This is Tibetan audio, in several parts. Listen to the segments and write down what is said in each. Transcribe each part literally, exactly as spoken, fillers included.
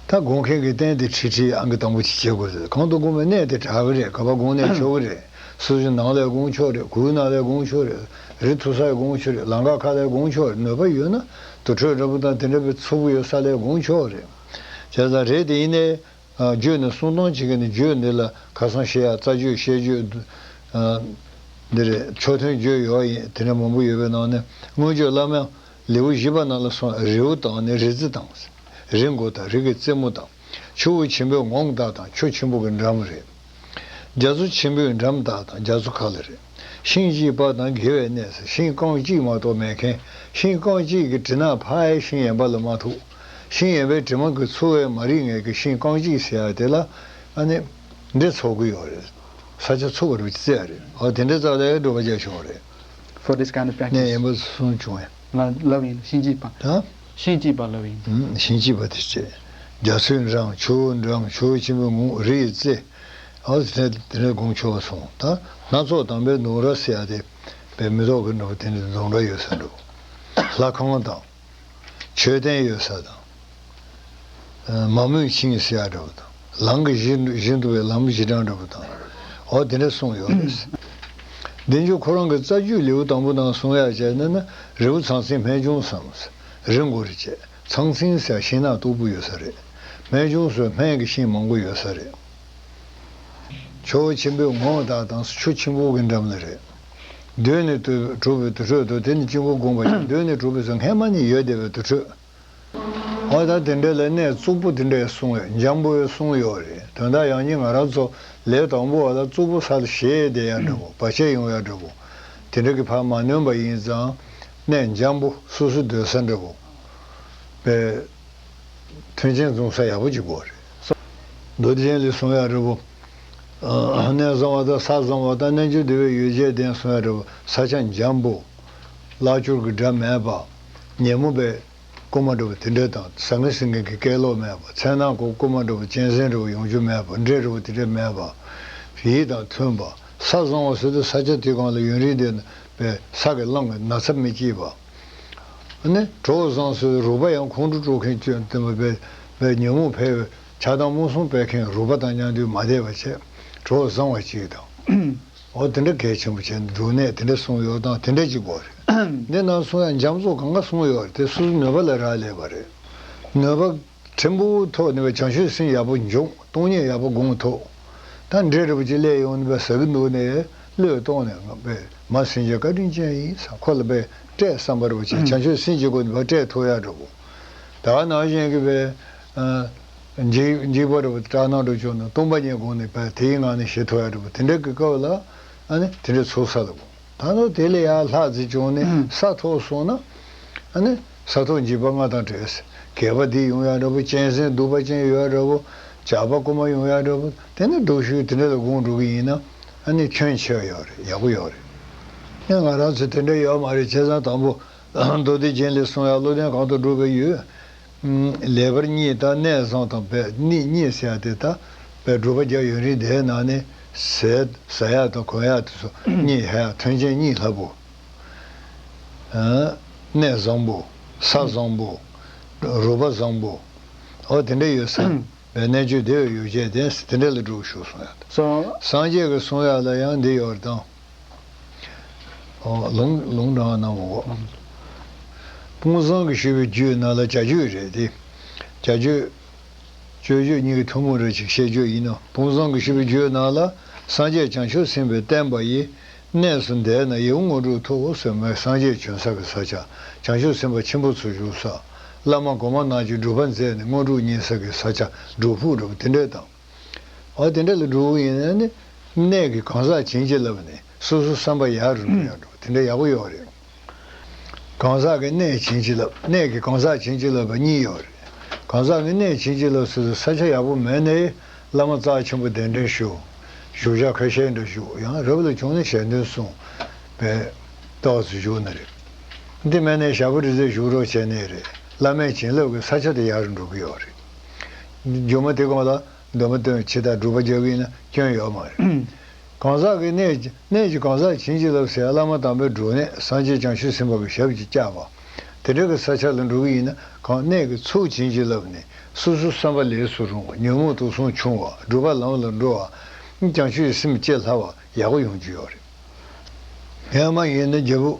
ད་སྒོམ་མཁན་གྱི་རྟེན་དེ་ཁྲིད་ཁྲིད་ཨང་ཀི་དང་པོ་ཅིག་བྱེད་དགོས་རེད། གང་དུ་སྒོམ་པའི་གནས་དེ་དྲག་གི་རེད། ག་པར་སྒོམ་ནས་ཆོག་གི་རེད། སོ་སོའི་ནང་ལ་སྒོམ་ཆོག་རེད། གུར་ནང་ལ་སྒོམ་ཆོག་རེད། རི་མཐོ་སར་སྒོམ་ཆོག་རེད། ལམ་ཁ་ཁ་ལ་སྒོམ་ཆོག་རེད། ནུས་པ་ཡོད་ན་དུར་ཁྲོད་འདྲ་པོ་དང་དེ་འདྲ་པའི་མཚུར་པོ་ཡོད་ས་ལ་སྒོམ་ཆོག་རེད། བྱས་ཙང་རེད་དེ་ཡིན་ནའི། ཨ། བརྗོད་ནས་གསུང་སྟངས་བྱེད་མཁན་ནི་བརྗོད་འདི་ལ་ཁ་སང་བཤད་ཡ་རྩ་བརྗོད་བཤད་བརྗོད། ཨ། འདི་རེད། མཆོག་ཐུན་བརྗོད་ཡོད་ཡིན། དེ་འདྲ་མང་པོ་ཡོད་པའི་ནང་ནས་སྔོན་བརྗོད་བླ་མ་ལེའུ་བཞི་པ་ནང་ལ་སོང་། རེའུ་དང་ནི་རི་རྩེ་དང་། རི་མགོ་དང་རི་གི་རྩེ་མོ་དང་། ཆུ་བོ་ཆེན་པོའི་ངོམ་དག་དང་ཆུ་ཆེན་པོ་གི་འགྲམ་རེད། རྒྱ་མཚོ་ཆེན་པོའི་འགྲམ་དག་དང་རྒྱ་མཚོ་ཁ་ལ་རེད། ཤིང་གཅིག་པ་དང་དགེ་བའི་གནས་སུ། ཤིང་རྐང་གཅིག་མ་གཏོགས་མེད་མཁན། ཤིང་རྐང་གཅིག་གི་གྲིབ་ནག་ཕར་ཡ་ཤིང་གཡོན་པ་ལ་མ་ཐུག་ཤིང་གཡོན་པའི་གྲིབ་མ་གིས་ཚུར་བའི་མ་རིག་ངེས་ཀྱི་ཤིང་རྐང་གཅིག་ཟེར་ཡ་དེ་ལ་ཨ་ནི་འདྲེ་ཚོགས་ཀྱི་ཡོད་རེད། ས་ཆ་ཚུགས་པར་བརྩི་ཡ་རེད། འོ་དེ་འདྲའི་རྩ་ལ་སྒྲུབ་པ་རྒྱག་ཆོག་རེད། For this kind of practice. གནས་ཡིན་པ་གསུངས་བྱུང་ཡ། ང་ལབ་ཡིན། ཤིང་གཅིག་པ། ད། ཤིང་གཅིག་པ་ལབ་ཡིན། ཨུམ། ཤིང་གཅིག་པ་དེ་བྱས། རྒྱ་མཚོའི་འགྲམ། ཆུ་བོའི་འགྲམ། ཆུ་བོ་ཆེན་པོའི་ངོམ། རི་ཡི་རྩེ། ཨ། དེ་དེ་ནས་སྒོམ་ཆོག་པ་སོང་། ད་སྣ་ཚོགས་དམ་པའི་ལྡུམ་ར་ཟེར་ཡ་དེ་བའི་མེ་ཏོག་གི་འདྲ་པོ་དེ་འདྲ་ལྡུམ་ར་ཡོད་ས་འདྲ་པོ། ལྷ་ཁང་དང་། མཆོད་རྟེན་ཡོད་ས་དང་། ཨ། མ་རྨོས་ཤིང་ཟེར་ཡ་འདྲ་པོ་དང་། ལམ་གྱི་བཞི་བཞི་འདུག་པའི་ལམ་བཞི་གྲངས་འདྲ་པོ་དང་། འོ་དེ་འདྲ་གསུངས་ཡོད་རེད། བདེ་མཆོག་ཁོ་རང་གི་རྩ་རྒྱུད་ལེའུ་དང་པོ་ནང་གསུང་ཡ་བྱས་ན་ནི་རི་བོ་ཚང་ཚིང་སྨན་ལྗོངས་སམ། རི་མགོ་རེད་བྱས། ཚང་ཚིང་ཟེར་ཤིང་ནགས་སྟུག་པོ་ཡོད་ས་རེད། སྨན་ལྗོངས་སུ་སྨན་གྱི་ཤིང་མང་པོ་ཡོད་ས་རེད། ཆུ་བོ་ཆེན་པོའི་ངོམ་དག་དང་ཆུ་ཆེན་པོ་གི་འགྲམ་ལ་རེད། གདོད་ནས་གྲུབ་པའི་དུར་ཁྲོད་དུ། དེ་ནི་དཀྱིལ་འཁོར་བསྒོམས་པ་ཡིན། གདོད་ནས་གྲུབ་པའི་ཟེར་སྔས་མ་ནས་ཡོད་བསྡད་པའི་དུར་ཁྲོད། འོ་ད་དེ་འདྲ་ལ་གནས་རྩུབ་པོ་དེ་འདྲ་གསུངས་ཡོད། འཇམ་པོ་གསུངས་ཡོད་རེད། དོན་དག་ཡང་སྙིང་ང་རང་ཚོ་ལས་དང་པོ་བ་ལ་རྩུབ་པོ་ས་ལ་ཞེད་བསྡད་ཡ་འདྲ་པོ། བར་ཆད་ཡོང་ཡ་འདྲ་པོ། དེ་འདྲ་གི་ཕར་མ་ནོན་པ་ཡིན་ཙང་གནས་འཇམ་པོ་སོ་སོ་སྡོད་ས་འདྲ་པོ། པའི་མཐུན་རྐྱེན་འཛོམས་ས་ཡག་པོ་ཅིག་དགོས་རེད། མདོ་སྡེ་རྒྱན་ལས་གསུང་ཡ་འདྲ་པོ། ཨ། གནས་བཟང་བ་དང་ས་བཟང་བ་དང་རྣལ་འབྱོར་བདེ་བའི་ཡོ་བྱད་ལྡན་གསུང་ཡ་འདྲ་པོ། ས་ཆ་འཇམ་པོ། ལྷག་སྐྱོར་གྱི་སྒྲ་མེད་པ། ཉོན་མོངས་པའི་རྐུན་མ་འདྲ་པོ་དེ་འདྲ་དང་། ཟང་ངེ་ཟིང་ངེ་གི་སྐད་ལོག་མེད་པ། མཚན་ནག་གི་རྐུན་མ་འདྲ་པོ་གཅན་གཟན་འདྲ་པོ་ཡོང་རྒྱུ་མེད་པ། འདྲེ་འདྲ་པོ་དེ་འདྲ་མེད་པ། ཡིད་དང་མཐུན་པ། ས་བཟང་བ་ཟེར་དུས་ས་ཆ་དེ་གང་ལ་ཡུན་རིང་བསྡད་ན་པའི་ས་གི་རླུང་གི་ན་ཚ་མི་སྐྱེད་པ། ཨ་ནི་གྲོགས་བཟང་ཟེར་དུས་རོགས་པ་ཡང་ཁོང་ཁྲོ་སྤྲོད་མཁན་ཅིག་དེ་མ་པའི་པའི་ཉོན་མོངས་འཕེལ་བའི་ཆགས་སྡང་རྨོངས་གསུམ་སྤེལ་མཁན་རོགས་པ་དང་མཉམ་དུ་མ་བསྡད་པ་བྱས། གྲོགས་བཟང་བ་ཅིག་དང་། འོ་དེ་འདྲ་གལ་ཆེན་པོ་བྱས་ནས་འབྲུ་གནས་དེ་འདྲ་གསུངས་ཡོད་དང་། དེ་འདྲ་ཅིག་དགོས་རེད། འདི་ནང་གསུང་ཡ་འཇམ་སོགས་གང་ག་གསུངས་ཡོད་རེད། དེ་སོ་སོའི་ནུས་པ་ལ་རག་ལས་པ་རེད། ནུས་པ་ཕྲན་བུ་ཐོག་ནས་བྱང་ཆུབ་སེམས་ཡག་པོ་འབྱུང་། སྟོང་ཉིད་ཡག་པོ་སྒོམ་ཐུབ། ད་འདྲེ་འདྲ་པོ་ཅིག་སླེབས་ཡོང་ནས་པའི་ཟ་གི་འདུག་ནས་བློས་གཏོང་ནས་ང་པའི་མ་སེམས་ཅན་བཀའ་དྲིན་ཅན་ཡིན་ས། ཁོ་ལ་པའི་སྤྲད་བསམ་པ་འདྲ་པོ་བྱས། བྱང་ཆུབ་སེམས་ཀྱི་སྒོ་ནས་པའི་སྤྲད་ཐུབ་ཡ་འདྲ་པོ། ད་ནང་བཞིན་གྱི་པའི་ཨ་འཇིགས་འཇིགས་པ་འདྲ་པོ་སྐྲག་སྣང་འདྲ་བྱུང་ན་སྟོང་པ་ཉིད་སྒོམ་ནས་པའི་དེའི་ངང་ནས་ཞི་ཐུབ་ཡ་འདྲ་པོ། དེ་འདྲ་གི་སྐབས་ལ་ཨ་ནི་དེ་འདྲ་ཚུགས་ས་ལ་དགོངས། ད་ནི་དེ་ལས་ཡར་ལྷག་ཙམ་བྱུང་ནས་ས་མཐོ་སོང་ན། ཨ་ནི་ས་ཐོབ་འཇིགས་པ་ལྔ་དང་བྲལ་ཟེར། གད་པ་འདི་ཡོང་ཡ་འདྲ་པོ། གཅན་གཟན་གདུག་པ་ཅན་ཡོང་ཡ་འདྲ་པོ། ཇག་པ་རྐུན་མ་ཡོང་ཡ་འདྲ་པོ། དེ་ནི་སྡུག་ཤོས་དེ་འདྲ་ལ་སྒོམ་འགྲོ་གི་ཡིན་ན་ཨ་ནི་ཁྱོན་ཆེ་བ་ཡོད་རེད། ཡག་པོ་ཡོད་རེད། ཨ་ང་རང་ཚོ་དེ་འདྲ་ཡོད་མ་རེད། བྱས་ཙང་དང་པོ་མདོ་སྡེ་རྒྱན་ལས་གསུང་ཡ་བློ་ལྡན་གང་དུ་བསྒྲུབས་པའི་ཡུལ། ལེགས་པར་གཉིས་དང་གནས་བཟང་དང་པའི་གནས་གཉིས་ཟེར་ཡ་དེ། ད་པའི་སྒྲུབ་པ་རྒྱག་ཡུན་རིང་དེའི་ནང་ནས་ཟས་ཟ་ཡ་དང་གོན་ཡ་དེ་ཚོ་གཉིས་ཧ་ཡ་མཐུན་རྐྱེན་གཉིས་ལྷག་པོ། ཨ། གནས་བཟང་པོ། ས་བཟང་པོ། རོགས་པ་བཟང་པོ། འོ་དེ་འདྲ་ཡོད་ས། པའི་རྣལ་འབྱོར་བདེ་བའི་ཡོ་བྱད་ལྡན་ཟེར་དེ་འདྲ་ལ་སྒྲུབ་ཞུ་གསུང་ཡ་དང་། སངས་རྒྱས་ཀྱི་གསུང་ཡ་ལ་ཡང་འདི་ཡོད་རེད་དང་། ཨོ། ལུང་ལུང་དྲངས་གནང་བ། དཔལ་བཟང་གིས་ཞུས་པའི་རྒྱུད་ནང་ལ་བྱ་རྒྱུད་རེད་དེ། བྱ་རྒྱུད། སྤྱོད་རྒྱུད་གཉིས་ཀྱི་ཐུན་མོང་རེ་ཅིག་བཤད་རྒྱུ་ཡིན་ནོ། དཔལ་བཟང་གིས་ཞུས་པའི་རྒྱུད་ནང་ལ། སངས་རྒྱས་བྱང་ཆུབ་སེམས་དཔའི་བསྟན་པ་ཡི། གནས་སུ་བསྡད་ན་ཡིད་འོང་དངོས་གྲུབ་ཐོབ་ཟེར་མོད། སངས་རྒྱས་བྱོན་ས་གི་ས་ཆ། བྱང་ཆུབ་སེམས་དཔའ་ཆེན་པོ་ཚོ་བཞུགས་ས། བླ་མ་གོང་མ་རྣམས་ཀྱིས་སྒྲུབ་པ་མཛད་ནས་དངོས་གྲུབ་བརྙེས་ས་གི་ས་ཆ། སྒྲུབ་ཕུག་འདྲ་པོ་དེ་འདྲ་དང་། འོ་དེ་འདྲ་ལ་འགྲོ་གི་ཡིན་ན་ནི། གནས་ཀྱི་གང་ཟག་བྱིན་གྱིས་བརླབས་ནས་སོ་སོའི་བསམ་པ་ཡར་རུ་འགྲོ་ཡག་འགྲོ་དེ་འདྲ་ཡག་པོ་ཡོད་རེད། གང་ཟག་གི་གནས་བྱིན་གྱིས་བརླབས། གནས་ཀྱི་གང་ཟག་བྱིན་གྱིས་བརླབས་པ་གཉིས་ཡོད་རེད། གང་ཟག་གི་གནས་བྱིན་གྱིས་བརླབས་སོ་སོའི་ས་ཆ་ཡག་པོ་མེད་ནའི་བླ་མ་རྩ་ཆེན་པོ་གདན་འདྲེན་ཞུ། བཞུགས་ཤག་ཁ་ཤས་འདྲ་བཞུགས། ཡང་རབ་ལ་བྱུང་ན་ཞལ་འདོན་གསུང་། པའི་ཏོག་ཙམ་བཞུགས་ན་རེད། འདི་མེད་ནའི་ཞྭ་པོ་རི་རྩེར་བཞུགས་རོགས་བྱས་ནའི་རེད། བླ་མས་བྱིན་རླབས་ཀྱི་ས་ཆ་དེ་ཡར་འགྲོ་གི་ཡོད་རེད། སྒྱུ་མ་དེ་གོང་ལ། འདོན་པ་འདོན་ཆེ་དང་སྒྲུབ་པ་རྒྱག་གི་ཡིན་ན་སྐྱོན་ཡོད་མ་རེད། གང་ཟག་གི་གནས་ཀྱི་གནས་ཀྱི་གང་ཟག་བྱིན་གྱིས་བརླབས་ཟེར་བླ་མ་དམ་པའི་སྒྲུབ་གནས་སངས་རྒྱས་བྱང་ཆུབ་སེམས་དཔའ་གི་ཞབས་ཀྱིས་བཅགས་པ། དེ་འདྲ་གི་ས་ཆ་ལ་འགྲོ་གི་ཡིན་ན། གང་གནས་ཀྱི་ཚུལ་བྱིན་གྱིས་བརླབས་ནས། སོ་སོའི་བསམ་པ་ལས་སུ་རུང་བ། ཉོན་མོངས་དུག་གསུམ་ཆུང་བ། སྒྲུབ་པ་ལམ་ལ་འགྲོ་བ། བྱང་ཆུབ་སེམས་སྐྱེ་སླ་བ་ཡག་པོ་ཡོང་རྒྱུ་ཡོད་རེད། སྔན་མ་ཡིན་ན་རྒྱལ་པོ།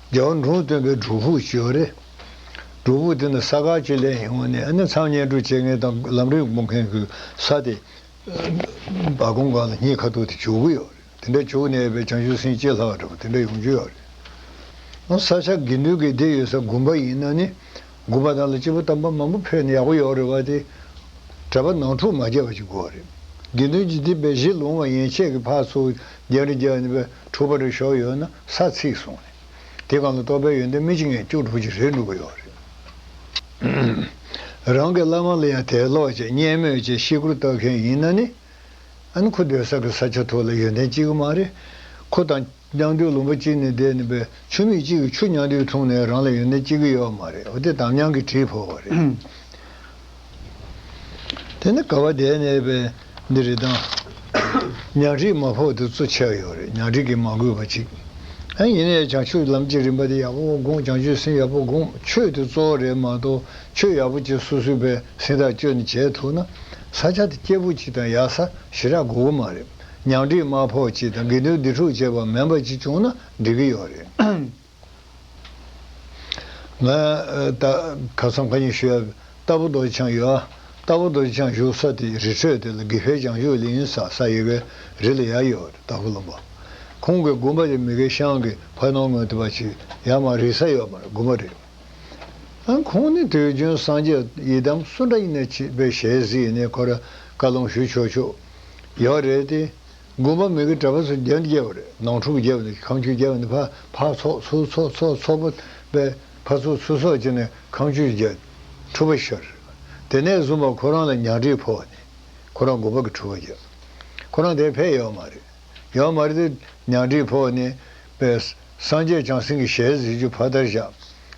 རྒྱལ་བ་འབྲོམ་སྟོན་པའི་སྒྲུབ་ཕུག་ཅིག་ཡོད་རེད། སྒྲུབ་ཕུག་དེ་ནི་ས་ག་ཅིག་ལ་ཡོང་ནས། ཨ་ནི་མཚམས་བསྙེན་སྒྲུབ་བྱེད་མཁན་དང་ལམ་རིམ་སྒོམ་མཁན་གྱི་ས་དེ། སྦ་ཁུང་སྒང་ལ་སྙིང་ཁ་ཐུག་དེ་བྱུག་གི་ཡོད་རེད། དེ་འདྲ་བྱུག་ནས་པའི་བྱང་ཆུབ་སེམས་སྐྱེ་སླ་བ་འདྲ་པོ་དེ་འདྲ་ཡོང་རྒྱུ་ཡོད་རེད། ཨ། ས་ཆ་དགེ་འདུན་གྱི་སྡེ་ཡོད་ས་དགོན་པ་ཡིན་ན་ནི། དགོན་པ་དག་ལ་སྐྱེས་བུ་དམ་པ་མང་པོ་ཕེབས་ནས་ཡག་པོ་ཡོད་རེད་བ། དེ་གྲྭ་པ་ནང་འཁྲུག་མ་བརྒྱབ་པ་ཅིག་དགོས་རེད། དགེ་འདུན་གྱི་སྡེ་པའི་གཞི་ལོངས་པ་ཡན་ཆད་ཀྱི་ཕར་ཚུར་རྒྱག་རེས་རྒྱག་ནས་པའི་འཁྲུག་པ་རེ་ཞོག་ཡོད་ན་ས་ཚིག་སོང་ནས། དེ་སྒང་ལ་རྟོགས་པའི་ཡོན་ཏན་མི་གཅིག་ངན་སྐྱུག་བྲོ་ཅིག་རེད་འགྲོ་གི་ཡོད་རེད། རང་གི་བླ་མ་ལ་ཡང་དད་ལོག་བྱས། བརྙས་སྨོད་བྱས། བཤིག་བཀུར་བཏང་མཁན་ཡིན་ན་ནི། ཨ་ནི་ཁོ་སྡོད་ས་གི་ས་ཆ་ཐོག་ལ་ཡོན་ཏན་སྐྱེ་གི་མ་རེད། ཁོ་དང་མཉམ་དུ་ལུང་པ་གཅིག་ནས་བསྡད་ནས་པའི་ཆུ་མིག་གཅིག་གི་ཆུ་མཉམ་དུ་འཐུང་ནས་རང་ལ་ཡོན་ཏན་སྐྱེ་གི་ཡོད་མ་རེད། འོ་དེ་དམ་ཉམས་ཀྱི་གྲིབ་ཕོག་པ་རེད། དེ་ནི་ག་བ་བསྡད་ནས་པའི་འདི་རེད་དང་། ཉ་སྒྲིག་མ་ཕོག་དེ་གཙོ་ཆེ་བ་ཡོད་རེད། ཉ་སྒྲིག་གིས་མ་གོས་པ་ཅིག་ཨ། ཡིན་ནའི་བྱང་ཆུབ་ལམ་གྱི་རིམ་པ་དེ་ཡག་པོ་སྒོམ། བྱང་ཆུབ་སེམས་ཡག་པོ་སྒོམ། ཆོས་དེ་གཙོ་བོ་རེད་མ་གཏོགས། ཆོས་ཡག་པོ་ཅིག་སོ་སོའི་པའི་སེམས་ཐག་གཅོད་ནས་བྱེད་ཐུབ་ན། ས་ཆ་དེ་སྐྱིད་པོ་ཅིག་དང་ཡག་ས་ཞེ་དྲག་དགོས་ཀྱི་མ་རེད། ཉ་སྒྲིག་མ་ཕོག་ཅིག་དང་དགེ་འདུན་སྡེ་འཁྲུག་བྱེད་པ་མིན་པ་ཅིག་བྱུང་ན་འགྲིག་གི་ཡོད་རེད། ང་ད་ཁ་སང་ཁ་ཉིན་ཞུ་ཡ། རྟ་ཕོ་རྡོ་རྗེ་འཆང་ཡོད་ཨ། རྟ་ཕོ་རྡོ་རྗེ་འཆང་བཞུགས་ས་དེ་རི་ཁྲོད་དེ་ལ་དགེ་འཕེལ་བྱང་ཆུབ་གླིང་ཡིན་ས། ས་ཡི་གེ་རི་ལ་ཡ་ཡོད་རེད། རྟ་ཕོ་ལུང་པ། ཁོང་གི་དགོན་པ་དེ་མི་དགེ་ཤང་གི་ཕ་ནོར་ངོས་དུ་བ་ཅིག་ཡར་མར་རིག་ས་ཡོད་མ་རེད། དགོན་པ་རེད། ཨ། ཁོང་ནི་དུས་རྒྱུན་སངས་རྒྱས་ཡི་དམ་སུ་འདྲ་ཡིན་ན་ཅིག་པའི་ཞལ་གཟིགས་ནས་ཁོ་ར་བཀའ་ལུང་ཞུ་ཆོག་ཆོག་ཡོད་རེད་དེ། དགོན་པ་མི་གི་གྲྭ་པ་ཚོ་རྒྱབ་རྒྱབ་རེད། ནང་འཁྲུག་རྒྱབ་ནས་ཁ་མཆུ་རྒྱབ་ནས་ཕར་ཕར་ཚོགས་ཚུར་ཚོགས་ཚོགས་ཚོགས་པ་པའི་ཕར་ཚུར་ཚུར་ཚོགས་བྱས་ནས་ཁ་མཆུ་རྒྱབ། འཁྲུག་པ་ཤོར། དེ་ནས་བཟུང་བ་ཁོ་རང་ལ་ཉ་སྒྲིག་ཕོག་ནས་ཁོ་རང་དགོན་པ་གི་འཁྲུག་པ་རྒྱབ། ཁོ་རང་དེ་ཕེབས་ཡོད་མ་རེད། ཡོད་མ་རེད་དེ། ཉ་སྒྲིག་ཕོག་ནས་པའི་སངས་རྒྱས་བྱང་སེམས་ཀྱི་ཞལ་གཟིགས་རྒྱུ་ཕར་དར་བཞག་